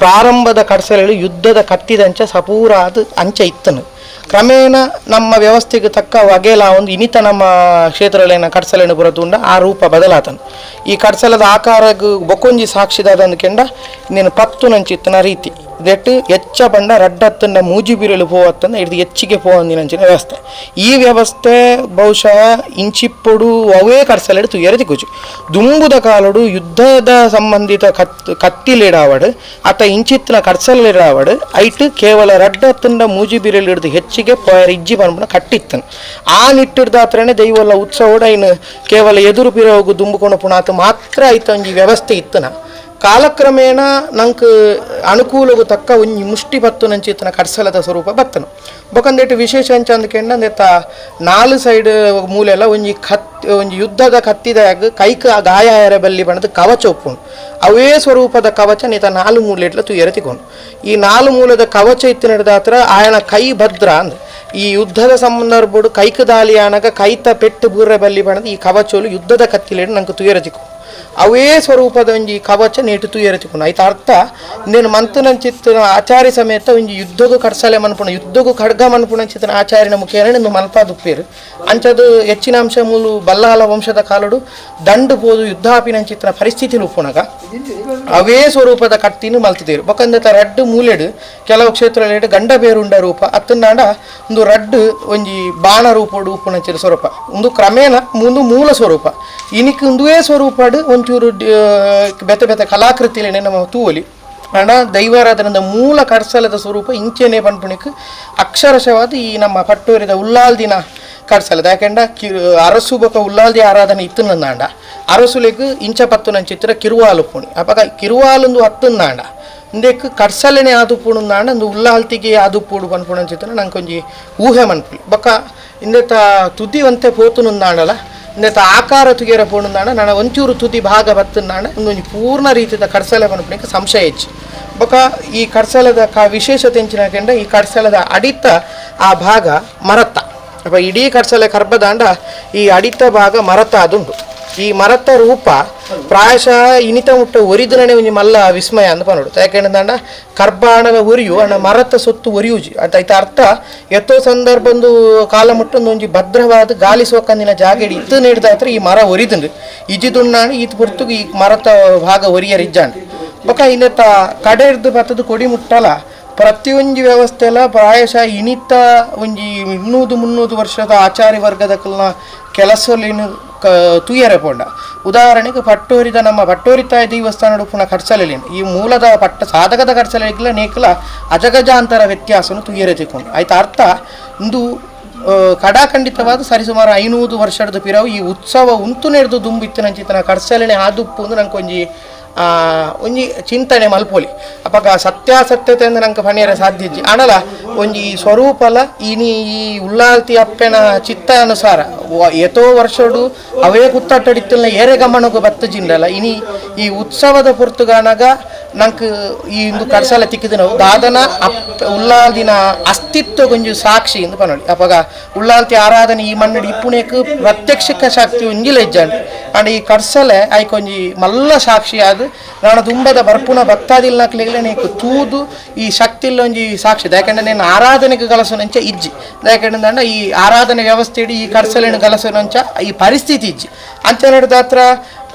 ಪ್ರಾರಂಭದ ಕಡ್ಸಲು ಯುದ್ಧದ ಕತ್ತಿದಂಚ ಸಪೂರ ಅದು ಅಂಚ ಇತ್ತನು. ಕ್ರಮೇಣ ನಮ್ಮ ವ್ಯವಸ್ಥೆಗೆ ತಕ್ಕ ವಗೆಲ ಒಂದು ಇನ್ನಿತ ನಮ್ಮ ಕ್ಷೇತ್ರಗಳೇನ ಕಡ್ಸಲೇನು ಬರೋದುಂಡ ಆ ರೂಪ ಬದಲಾತನು. ಈ ಕಡ್ಸಲದ ಆಕಾರಗ್ ಬೊಕ್ಕೊಂಜಿ ಸಾಕ್ಷಿದಾದ ಅಂದ್ಕೆಂಡ ನೀನು ಪತ್ತು ನಂಚಿತ್ತನ ರೀತಿ ಇದೆಟ್ಟು ಎಚ್ಚ ಬಂಡ ರಡ್ಡತ್ತಂಡ ಮೂಜಿ ಬಿರಲು ಪೋವತ್ತಂದ ಹಿಡಿದು ಹೆಚ್ಚಿಗೆ ಪೋವಂದಿನಂಚಿನ ವ್ಯವಸ್ಥೆ. ಈ ವ್ಯವಸ್ಥೆ ಬಹುಶಃ ಇಂಚಿಪ್ಪೊಡು ಅವೇ ಕಡ್ಸಲೆಡು ತುಯರೆ ತಿಕ್ಕುಚು. ದುಂಬುದ ಕಾಲಡು ಯುದ್ಧದ ಸಂಬಂಧಿತ ಕತ್ತಿಲಿಡಾವಡು ಅತ ಇಂಚಿತ್ತಿನ ಕಡ್ಸಲಿಡಾವಡು ಐಟ್ ಕೇವಲ ರಡ್ಡತ್ತಂಡ ಮೂಜಿ ಬಿರಲು ಹಿಡಿದು ಹೆಚ್ಚಿಗೆ ಪೋಯರ್ ಇಜ್ಜಿ ಪನ್ಪುನ ಕಟ್ಟಿತ್ತನು. ಆ ನಿಟ್ಟಿಡ್ದಾತ್ರನೇ ದೈವಲ್ಲ ಉತ್ಸವಡ ಇನ್ನು ಕೇವಲ ಎದುರು ಪಿರೋಗು ದುಂಬುಕೊಂಡು ಪುಣಾತು ಮಾತ್ರ ಐತ ಒಂಜಿ ವ್ಯವಸ್ಥೆ ಇತ್ತನ. ಕಾಲಕ್ರಮೇಣ ನಂಗೆ ಅನುಕೂಲಗೂ ತಕ್ಕ ಒಂಜಿ ಮುಷ್ಟಿ ಬತ್ತು ನಂಚಿತ್ತನ ಕಡ್ಸಲದ ಸ್ವರೂಪ ಬತ್ತನು. ಬೊಕಂದೇಟು ವಿಶೇಷ ಅಂಚ ಅಂದ್ಕೆಂಡ ಅಂದೆತ್ತ ನಾಲು ಸೈಡ್ ಮೂಲೆಲ್ಲ ಒಂಜಿ ಒಂಜಿ ಯುದ್ಧದ ಕತ್ತಿದಾಗ ಕೈಕ ಗಾಯ ಬಲ್ಲಿ ಬಣ್ಣದ ಕವಚ ಒಪ್ಪುಂಡು. ಅವೇ ಸ್ವರೂಪದ ಕವಚ ನೀತ ನಾಲು ಮೂಲೆ ತುಯರೆ ತಿಕೊಂಡು ಈ ನಾಲು ಮೂಲದ ಕವಚ ಇತ್ತು ನಡೆದಾತ್ರ ಆಯನ ಕೈ ಭದ್ರ ಅಂದ್ ಈ ಯುದ್ಧದ ಸಂದರ್ಭಡು ಕೈಕ ದಾಲಿ ಆನಗ ಕೈತ ಪೆಟ್ಟು ಬೂರೆ ಬಲ್ಲಿ ಬಣ್ಣದ ಈ ಕವಚೋಲು ಯುದ್ಧದ ಕತ್ತಿಲೇಡು ನಂಗೆ ತುಯರೆ ತಿಕ್ಕು. ಅವೇ ಸ್ವರೂಪದ ಒಂಜಿ ಕವಚ ನೇಟು ತೂಯರೆ ತಿಕ್ಕುಂಡು ಐತ ಅರ್ಥ ನೇನು ಮಂತನಂಚಿತ್ತಿನ ಆಚಾರ್ಯ ಸಮೇತ ಒಂಜಿ ಯುದ್ಧಗೂ ಕಡ್ಸಲೆ ಮನ್ಪುಣ ಯುದ್ಧಗೂ ಖಡ್ಗ ಮನ್ಪುಣಂಚಿತ್ತಿನ ಆಚಾರ್ಯನ ಮುಖೇನ ಇಂದು ಮಲ್ಪಾದುಪ್ಪೇರು ಅಂಚದು ಹೆಚ್ಚಿನ ಅಂಶ ಮೂಲು ಬಲ್ಲಾಲ ವಂಶದ ಕಾಲಡು ದಂಡು ಪೋದು ಯುದ್ಧಾಪಿನಂಚಿತ್ತಿನ ಪರಿಸ್ಥಿತಿ ಉಪ್ಪುನಗ ಅವೇ ಸ್ವರೂಪದ ಕತ್ತಿನ ಮಲ್ತಿದ್ದೇರು ಬೊಕ್ಕಂದತ ರಡ್ಡು ಮೂಲೆಡು ಕೆಲವು ಕ್ಷೇತ್ರದಲ್ಲಿ ಗಂಡ ಬೇರುಂಡ ರೂಪ ಅತ್ತನಾಡ ಒಂದು ರಡ್ಡು ಒಂಜಿ ಬಾಣ ರೂಪಡು ಉಪ್ಪುನಂಚಿನ ಸ್ವರೂಪ ಒಂದು ಕ್ರಮೇಣ ಮುಂದು ಮೂಲ ಸ್ವರೂಪ ಇನಿಕ್ ಒಂದುವೇ ಸ್ವರೂಪಡು ಒಂಚೂರು ಬೆತೆ ಬೆತೆ ಕಲಾಕೃತಿಲೇನೆ ನಮ್ಮ ತೂವಲಿ ಅಣ್ಣ ದೈವಾರಾಧನದ ಮೂಲ ಕಡ್ಸಲದ ಸ್ವರೂಪ ಇಂಚೆನೆ ಪನ್ಪುಣಿಕ್ ಅಕ್ಷರಶವಾದ ಈ ನಮ್ಮ ಪಟ್ಟೂರಿದ ಉಲ್ಲಾಲ್ದಿನ ಕಡ್ಸಲದ ಯಾಕೆಂಡ ಅರಸು ಬೊಕ ಉಲ್ಲಾಲ್ದಿ ಆರಾಧನೆ ಇತ್ತು ನಂದಾಂಡ ಅರಸುಲೆಗ್ ಇಂಚ ಪತ್ತು ನಂಚಿತ್ರ ಕಿರುವಾಲು ಪುಣಿ ಅಪಗ ಕಿರುವಾಲೊಂದು ಹತ್ತುಂದಾಂಡ ಇಂದೆಕ್ ಕಡ್ಸಲೆನೆ ಆದುಪುಣುಂದಾಂಡ ಒಂದು ಉಲ್ಲಾಲ್ತಿಗೆ ಆದುಪೂಡು ಪನ್ಪುಣಂಚಿತ್ರ ನಂಕೊಂಜಿ ಊಹೆ ಮನ್ಪುಲಿ ಬೊಕ ಇಂದೆತ ತುದಿ ಒಂತೆ ಪೋತುನುಂದಾಂಡಲ ಇಂದೆತ ಆಕಾರ ತುಗಿಯರ ಪೋಣುಂದಾಂಡ ನನ್ನ ಒಂಚೂರು ತುದಿ ಭಾಗ ಬತ್ತುಂದಾಂಡ ಒಂದೊಂಜಿ ಪೂರ್ಣ ರೀತಿಯ ಕಡ್ಸಲೆ ಪನ್ಪುಣಿಗೆ ಸಂಶಯ ಹೆಚ್ಚು ಬೊಕ ಈ ಕಡ್ಸಲದ ವಿಶೇಷತೆ ಎಂಚಿನಕೆಂಡ ಈ ಕಡ್ಸಲದ ಅಡಿತ ಆ ಭಾಗ ಮರತ್ತ ಅಪ್ಪ ಇಡೀ ಕಡ್ಸಲೆ ಕರ್ಬದಾಂಡ ಈ ಅಡಿತ ಭಾಗ ಮರತ್ತ ಅದುಂಡು ಈ ಮರತ್ತ ರೂಪ ಪ್ರಾಯಶಃ ಇನಿತ ಮುಟ್ಟ ಒರಿದನೇ ಒಂಜಿ ಮಲ್ಲ ವಿಸ್ಮಯ ಅಂದ್ ಪನೋಡು ಯಾಕೆಂದಂಡ ಕರ್ಬಾಣದ ಒರಿಯು ಅಣ್ಣ ಮರತ್ತ ಸೊತ್ತು ಒರಿಯುಜಿ ಅಂತ ಐತ ಅರ್ಥ ಎತ್ತೋ ಸಂದರ್ಭಂದು ಕಾಲ ಮುಟ್ಟೊಂದು ಒಂಜಿ ಭದ್ರವಾದ ಗಾಲಿ ಸೋಕಂದಿನ ಜಾಗೆಡಿ ಇತ್ತು ನೀಡ್ದ ಹತ್ರ ಈ ಮರ ಒರಿದುಂಡು ಇಜಿದುಣ್ಣಾಣ ಈತ ಪೊರ್ತುಗು ಈ ಮರತ್ತ ಭಾಗ ಒರಿಯರ್ ಇಜ್ಜಾಂಡ್ ಬೊಕ ಇನ್ನೆತ್ತ ಕಡೆ ಇರ್ದು ಬತ್ತದು ಕೊಡಿ ಮುಟ್ಟಲ ಪ್ರತಿಯೊಂಜಿ ವ್ಯವಸ್ಥೆಲ ಪ್ರಾಯಶಃ ಇನಿತ ಒಂಜಿ 200-300 ವರ್ಷದ ಆಚಾರ್ಯ ವರ್ಗದ ಕಲ್ನ ಕೆಲಸಲೇನು ತೂಯರೆ ಪೋಂಡ ಉದಾಹರಣೆಗೆ ಪಟ್ಟೋರಿದ ನಮ್ಮ ಪಟ್ಟೋರಿ ತಾಯಿ ದೇವಸ್ಥಾನ ಪುನಃ ಕಡ್ಸಲೇನು ಈ ಮೂಲದ ಪಟ್ಟ ಸಾಧಕದ ಕಡ್ಸಲಿಲ್ಲ ನೇಕಲ ಅಜಗಜಾಂತರ ವ್ಯತ್ಯಾಸನು ತೂಯರೆ ತಿಕ್ಕೊಂಡು ಆಯ್ತಾ ಅರ್ಥ ಇಂದು ಕಡಾಖಂಡಿತವಾದ ಸರಿಸುಮಾರು 500 ವರ್ಷದ ಪಿರವು ಈ ಉತ್ಸವ ಉಂತು ನೆಡ್ದು ದುಂಬಿತ್ತಿನಂಚಿತನ ಕಡ್ಸಲೆನೆ ಆದುಪ್ಪು ಅಂದು ನಂಗೆ ಒಂಜಿ ಒಂಜಿ ಚಿಂತನೆ ಮಲ್ಪೋಲಿ ಅಪಗ ಸತ್ಯಾಸತ್ಯತೆ ಅಂದ್ರೆ ನಂಗೆ ಪಣಿಯರ ಸಾಧ್ಯ ಇಜ್ಜಿ ಆನಲ ಒಂಜಿ ಸ್ವರೂಪಲ ಇನಿ ಈ ಉಲ್ಲಾಲ್ತಿ ಅಪ್ಪೆನ ಚಿತ್ತ ಅನುಸಾರ ಎತೋ ವರ್ಷಡು ಅವೇ ಕುತ್ತಾಟಡಿತ್ತಲ್ಲ ಏರೆ ಗಮನಕ್ಕೂ ಬತ್ತ ಜಿಂಡಲ ಇನಿ ಈ ಉತ್ಸವದ ಪೊರ್ತುಗಾನಾಗ ನಂಗೆ ಈ ಇಂದು ಕಡ್ಸಲ ತಿಕ್ಕಿದ ನಾವು ದಾದನ ಅಪ್ಪ ಉಲ್ಲಾಲ್ದಿನ ಅಸ್ತಿತ್ವ ಗೊಂಜು ಸಾಕ್ಷಿ ಎಂದು ಪನೋಡಿ ಅಪಗ ಉಲ್ಲಾಲ್ತಿ ಆರಾಧನೆ ಈ ಮಣ್ಣಡಿ ಇಪ್ಪುಣೇಕ್ ಪ್ರತ್ಯಕ್ಷಕ ಶಕ್ತಿ ಒಂಜಿಲ ಇಜ್ಜಾಂಡ್ ಅಂಡ್ ಈ ಕಡ್ಸಲೆ ಐಕೊಂಜಿ ಮಲ್ಲ ಸಾಕ್ಷಿ ಅದು ನಾನು ತುಂಬದ ಬರ್ಪುಣ ಭಕ್ತಾದಿಲ್ನಕ್ಲೆಗ್ಲೆ ನೀಕು ತೂದು ಈ ಶಕ್ತಿ ಒಂಜಿ ಸಾಕ್ಷಿ ಯಾಕಂದ್ರೆ నేను ಆರಾಧನೆಗೆ ಗಲಸುನಂಚ ಇಜ್ಜಿ ಯಾಕಂದ್ರೆ ಈ ಆರಾಧನೆ ವ್ಯವಸ್ಥೆ ಇಡೀ ಈ ಕಡ್ಸಲೆನು ಗಲಸುನಂಚ ಈ ಪರಿಸ್ಥಿತಿ ಇಜ್ಜಿ ಅಂತ ನಡೆದ ಹತ್ರ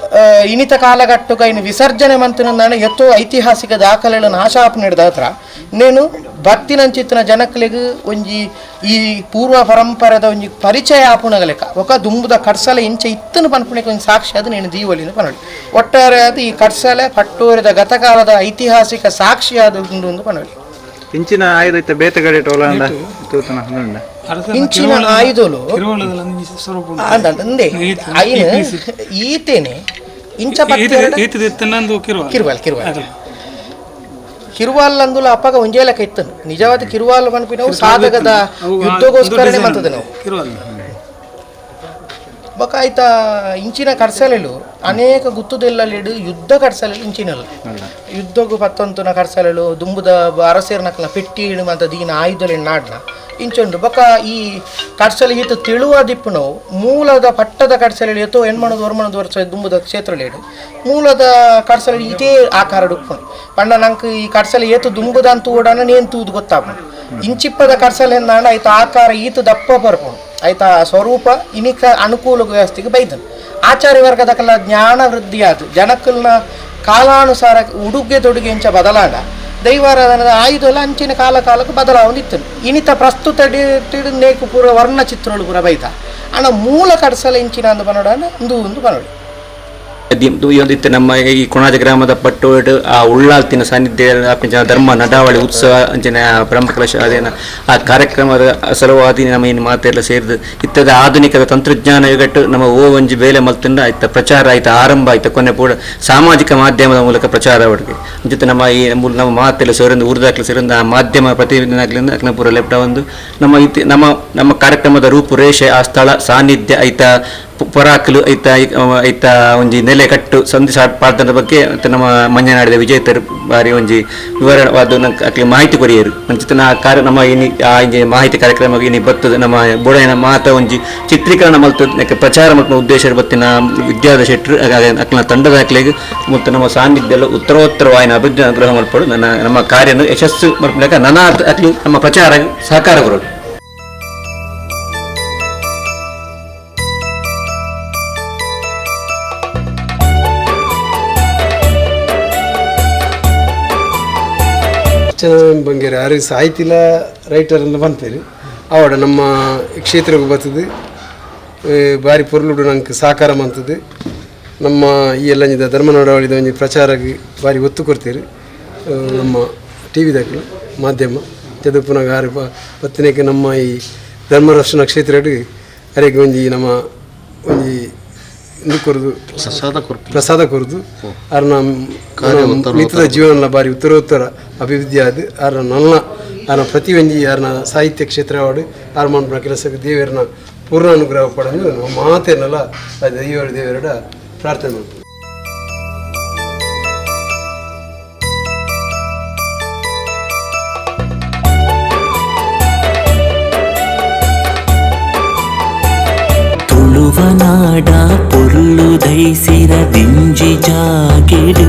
ಇನಿತ ಕಾಲಘಟ್ಟುಗ ಇನ್ನು ವಿಸರ್ಜನೆ ಮಂತನಂದಾಣ ಎತ್ತೋ ಐತಿಹಾಸಿಕ ದಾಖಲೆಗಳನ್ನು ನಾಶಾಪ್ ನಡೆದ ಹತ್ರ ನೇನು ಭಕ್ತಿನಂಚಿತ್ತಿನ ಜನಕ್ಲೆಗ್ ಒಂಜಿ ಈ ಪೂರ್ವ ಪರಂಪರೆದ ಒಂಜಿ ಪರಿಚಯ ಆಪುಣಗಲೆಕ್ಕ ఒక ದುಂಬುದ ಕಡ್ಸಲೆ ಇಂಚ ಇತ್ತನು ಪನ್ಪುಣಕ್ಕೆ ಒಂಜಿ ಸಾಕ್ಷಿ ಅದು ನೇನು ದೀವಲಿನ ಪನೋಡಿ ಒಟ್ಟಾರೆ ಅದು ಈ ಕಡ್ಸಲೆ ಪಟ್ಟೂರಿದ ಗತಕಾಲದ ಐತಿಹಾಸಿಕ ಸಾಕ್ಷಿ ಅದು ಉಂಡು ಪನೋಡಿ ಇಂಚಿನ ಆಯುಧ ಇತ್ತ ಬೇತಗಡೆ ಟೋಲಾಂಡ ತೂತನ ಇಂಚಿನ ಆಯುಧಲು ಅಂದೆ ಐನ ಈತೇನೆ ಇಂಚ ಕಿರುವಾಲ್ ಕಿರುವಾಲ್ ಕಿರುವಾಲ್ ಅಂದುಲ ಅಪ್ಪಗ ಒಂಜೇ ಲೆಕ್ಕ ಇತ್ತನು ನಿಜವಾದ ಕಿರುವಾಲ್ ಪನ್ಪಿನವು ಸಾಧಕದ ಯುದ್ಧಗೋಸ್ಕರನೇ ಮಂತದ ನಾವು ಬೊಕ ಆಯ್ತಾ ಇಂಚಿನ ಕಡ್ಸಲೆಲು ಅನೇಕ ಗುತ್ತುದೆಲ್ಲಲಿಡು ಯುದ್ಧ ಕಡ್ಸಲೆಲು ಇಂಚಿನಲ್ಲ ಯುದ್ಧಗೂ ಪತ್ತೊಂತುನ ಕಡ್ಸಲೆಲು ದುಂಬುದ ಅರಸೇರ್ನಕಲ ಪೆಟ್ಟಿ ಮಂತ ದೀನ ಆಯುಧಲೆನ್ ನಾಡ್ನ ಇಂಚುಂಡು ಬೊಕ ಈ ಕಡ್ಸಲೆ ಈತ ತಿಳುವ ದಿಪ್ಪುನವು ಮೂಲದ ಪಟ್ಟದ ಕಡ್ಸಲೆಲು ಎತ್ತೋ ಎಣ್ಮಣದ ಒರ್ಮಣದ ವರ್ಷ ದುಂಬುದ ಕ್ಷೇತ್ರಲೇಡು ಮೂಲದ ಕಡ್ಸಲೆ ಇದೇ ಆಕಾರ ಉಪ್ಪುಂಡು ಪಂಡ ನಂಗೆ ಈ ಕಡ್ಸಲೆ ಏತು ದುಂಬುದ ಅಂತ ಓಡಾನ ನೇನು ತೂದು ಗೊತ್ತಾಪುಂಡು ಇಂಚಿಪ್ಪದ ಕಡ್ಸಲೆ ಎಂದಾಂಡ ಆಯ್ತು ಆಕಾರ ಈತ ದಪ್ಪ ಬರ್ಪುಂಡು ಆಯ್ತಾ ಸ್ವರೂಪ ಇನಿಕ ಅನುಕೂಲ ವ್ಯವಸ್ಥೆಗೆ ಬೈದನು ಆಚಾರ್ಯ ವರ್ಗದಕಲ್ಲ ಜ್ಞಾನ ವೃದ್ಧಿ ಆದು ಜನಕ್ಕಲ್ನ ಕಾಲಾನುಸಾರ ಉಡುಗೆ ತೊಡುಗೆ ಇಂಚ ಬದಲಾದ ದೈವಾರಾಧನದ ಆಯುಧ ಎಲ್ಲ ಅಂಚಿನ ಕಾಲ ಕಾಲಕ್ಕೆ ಬದಲಾವಣೆ ಇತ್ತು ಇನಿತ ಪ್ರಸ್ತುತ ನೇಕು ಪೂರ ವರ್ಣ ಚಿತ್ರಗಳು ಪೂರ ಬೈದ ಅಣ್ಣ ಮೂಲ ಕಡ್ಸಲ ಇಂಚಿನ ಅಂದು ಬನ್ನೋಡ ಒಂದು ಒಂದು ಬನ್ನೋಡಿ ಇತ್ತೆ ನಮ್ಮ ಈ ಕೊಣಾಜ ಗ್ರಾಮದ ಪಟ್ಟೋಡು ಆ ಉಳ್ಳಾಲ್ತಿನ ಸಾನ್ನಿಧ್ಯ ಧರ್ಮ ನಡಾವಳಿ ಉತ್ಸವ ಅಂಚನೆ ಬ್ರಹ್ಮಕಲಶ ಅದೇನ ಆ ಕಾರ್ಯಕ್ರಮದ ಸಲುವಾಗಿ ನಮ್ಮ ಇನ್ನು ಮಾತೆಲ್ಲ ಸೇರಿದು ಇತ್ತದ ಆಧುನಿಕದ ತಂತ್ರಜ್ಞಾನ ಯುಗಟ್ಟು ನಮ್ಮ ಓ ಒಂಜಿ ಬೇಲೆ ಮಲ್ತುಂಡ ಆಯ್ತ ಪ್ರಚಾರ ಆಯ್ತ ಆರಂಭ ಆಯ್ತ ಕೊನೆ ಪೂರ ಸಾಮಾಜಿಕ ಮಾಧ್ಯಮದ ಮೂಲಕ ಪ್ರಚಾರ ಅವರಿಗೆ ಜೊತೆ ನಮ್ಮ ಈ ನಮ್ಮ ಮಾತೆಲ್ಲ ಸೇರಂದು ಊರ್ದಾಕ್ಲು ಸೇರಂದು ಆ ಮಾಧ್ಯಮ ಪ್ರತಿನಿಧಿನಾಗ್ಲಿಂದ ಅಕ್ನ ಪೂರ ಲೆಪ್ಟ ಒಂದು ನಮ್ಮ ಇತ್ತೆ ನಮ್ಮ ನಮ್ಮ ಕಾರ್ಯಕ್ರಮದ ರೂಪುರೇಷೆ ಆ ಸ್ಥಳ ಸಾನ್ನಿಧ್ಯ ಆಯ್ತಾ ಪೊರಾಕಲು ಐತ ಐತ ಒಂಜಿ ನೆಲೆ ಕಟ್ಟು ಸಂಧಿ ಪಾಡ್ದನ ಬಗ್ಗೆ ಮತ್ತು ನಮ್ಮ ಮಂಜನಾಡಿದ ವಿಜೇತರು ಬಾರಿ ಒಂಜಿ ವಿವರವಾದ ಅಕ್ಲೆ ಮಾಹಿತಿ ಕೊರಿಯರು ಅಂಚಿತನ ಕಾರ್ಯ ನಮ್ಮ ಇನಿ ಆ ಇಂಜಿ ಮಾಹಿತಿ ಕಾರ್ಯಕ್ರಮ ಇನಿ ಬತ್ತದ ನಮ್ಮ ಬೋಡೈನ ಮಾತ ಒಂಜಿ ಚಿತ್ರೀಕರಣ ಮಲ್ತು ಪ್ರಚಾರ ಮಲ್ಪುನ ಉದ್ದೇಶ ಬತ್ತಿನ ವಿದ್ಯಾದ ಶೆಟ್ರು ಅಕ್ಲನ ತಂಡದ ಅಕ್ಲೆಗ್ ಮತ್ತು ನಮ್ಮ ಸಾನ್ನಿಧ್ಯ ಉತ್ತರೋತ್ತರವಾಯಿನ ಅಭಿವೃದ್ಧಿ ಅನುಗ್ರಹ ಮಲ್ಪಡು ನನ್ನ ನಮ್ಮ ಕಾರ್ಯನು ಯಶಸ್ಸು ಮಲ್ಪುನಕ ನನ್ನ ಅಕ್ಲು ನಮ್ಮ ಪ್ರಚಾರ ಸಹಕಾರ ಕೊರಡು. ಬಂಗೇರಿ ಆರು ಸಾಹಿತಿಲ ರೈಟರ್ ಅಂತ ಬಂತೇರಿ ಆವಡ ನಮ್ಮ ಕ್ಷೇತ್ರಕ್ಕೆ ಬರ್ತದೆ ಬಾರಿ ಪೊರ್ಲುಡು ನಂಗೆ ಸಹಕಾರ ಮಂತದ್ದು ನಮ್ಮ ಈ ಎಲ್ಲ ಧರ್ಮ ನಡವಳಿದ ಒಂಜಿ ಪ್ರಚಾರಕ್ಕೆ ಬಾರಿ ಒತ್ತು ಕೊಡ್ತೀರಿ ನಮ್ಮ ಟಿ ವಿದಾಕಲು ಮಾಧ್ಯಮ ಚದುಪುನಾಗ ಆರು ಪತ್ತನೇಕೆ ನಮ್ಮ ಈ ಧರ್ಮರಕ್ಷಣಾ ಕ್ಷೇತ್ರ ಅರೆಗೆ ಒಂಜಿ ನಮ್ಮ ಒಂಜಿ ಇಂದು ಕೊರದು ಪ್ರಸಾದ ಕೊರದು ಆರ್ನ ಮಿತ್ರ ಜೀವನ ಬಾರಿ ಉತ್ತರೋತ್ತರ ಅಭಿವೃದ್ಧಿ ಆದ ಆರ್ನ ನಲ್ಲ ಆರ್ನ ಪ್ರತಿ ಒಂಜಿ ಆರ್ನ ಸಾಹಿತ್ಯ ಕ್ಷೇತ್ರವಾಡು ಆರ್ ಮನ್ಪುನ ಕೆಲಸಕ್ಕೆ ದೇವರನ್ನ ಪೂರ್ಣ ಅನುಗ್ರಹ ಪಡೆದು ನಮ್ಮ ಮಾತೇನಲ್ಲ ದೈವ ದೇವರ ಪ್ರಾರ್ಥನೆ ಮಾಡ್ತೀವಿ. ತುಳುವನಾಡ ಪೊರ್ಲು ದೈಸಿರ ದಿಂಜಿ ಜಾಗೆಡು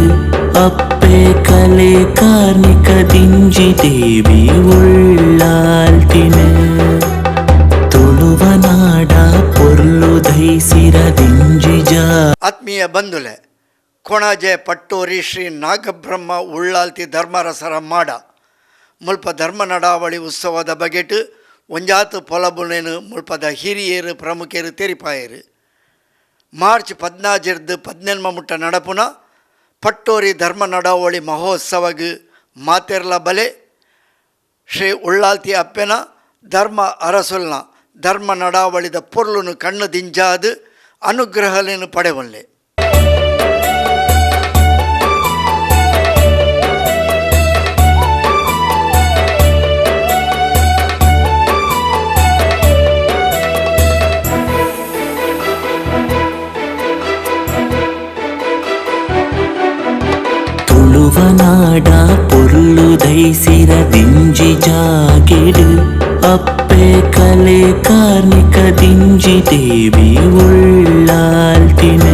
ಅಪ್ಪೆ ಕಲೆ ಕಾರ್ಣಿಕ ದಿಂಜಿ ದೇವಿ ಉಳ್ಳಾಲ್ತಿನ ತುಳುವನಾಡ ಪೊರ್ಲು ದೈಸಿರ ದಿಂಜಿ ಜಾ ಆತ್ಮೀಯ ಬಂಧುಲೆ, ಕೊಣಾಜೆ ಪಟ್ಟೋರಿ ಶ್ರೀ ನಾಗಬ್ರಹ್ಮ ಉಳ್ಳಾಲ್ತಿ ಧರ್ಮರಸರ ಮಾಡ ಮುಲ್ಪ ಧರ್ಮ ನಡಾವಳಿ ಉತ್ಸವದ ಬಗೆಟ್ ಒಂಜಾತು ಪೊಲಬುನೇನು ಮುಲ್ಪದ ಹಿರಿಯರು ಪ್ರಮುಖರು ತೆರಿಪಾಯರು. ಮಾರ್ಚ್ 14ರ್ದು 18 ಮುಟ್ಟ ನಡಪುನ ಪಟ್ಟೋರಿ ಧರ್ಮ ನಡಾವಳಿ ಮಹೋತ್ಸವಗ್ ಮಾತೆರ್ಲ ಬಲೆ ಶ್ರೀ ಉಳ್ಳಾಲ್ತಿ ಅಪ್ಪೆನ ಧರ್ಮ ಅರಸುಲ್ನ ಧರ್ಮ ನಡಾವಳಿದ ಪೊರ್ಲುನು ಕಣ್ಣು ದಿಂಜಾದು ಅನುಗ್ರಹಲೇನು ಪಡೆವಲ್ಲೆ. ತುಳುವನಾಡ ಪೊರ್ಲು ದೈಸಿರ ದಿಂಜಿ ಜಾಗೆಡು ಅಪ್ಪೆ ಕಲೆ ಕಾರ್ಣಿಕ ದಿಂಜಿ ದೇವಿ ಉಳ್ಳಾಲ್ತಿನ.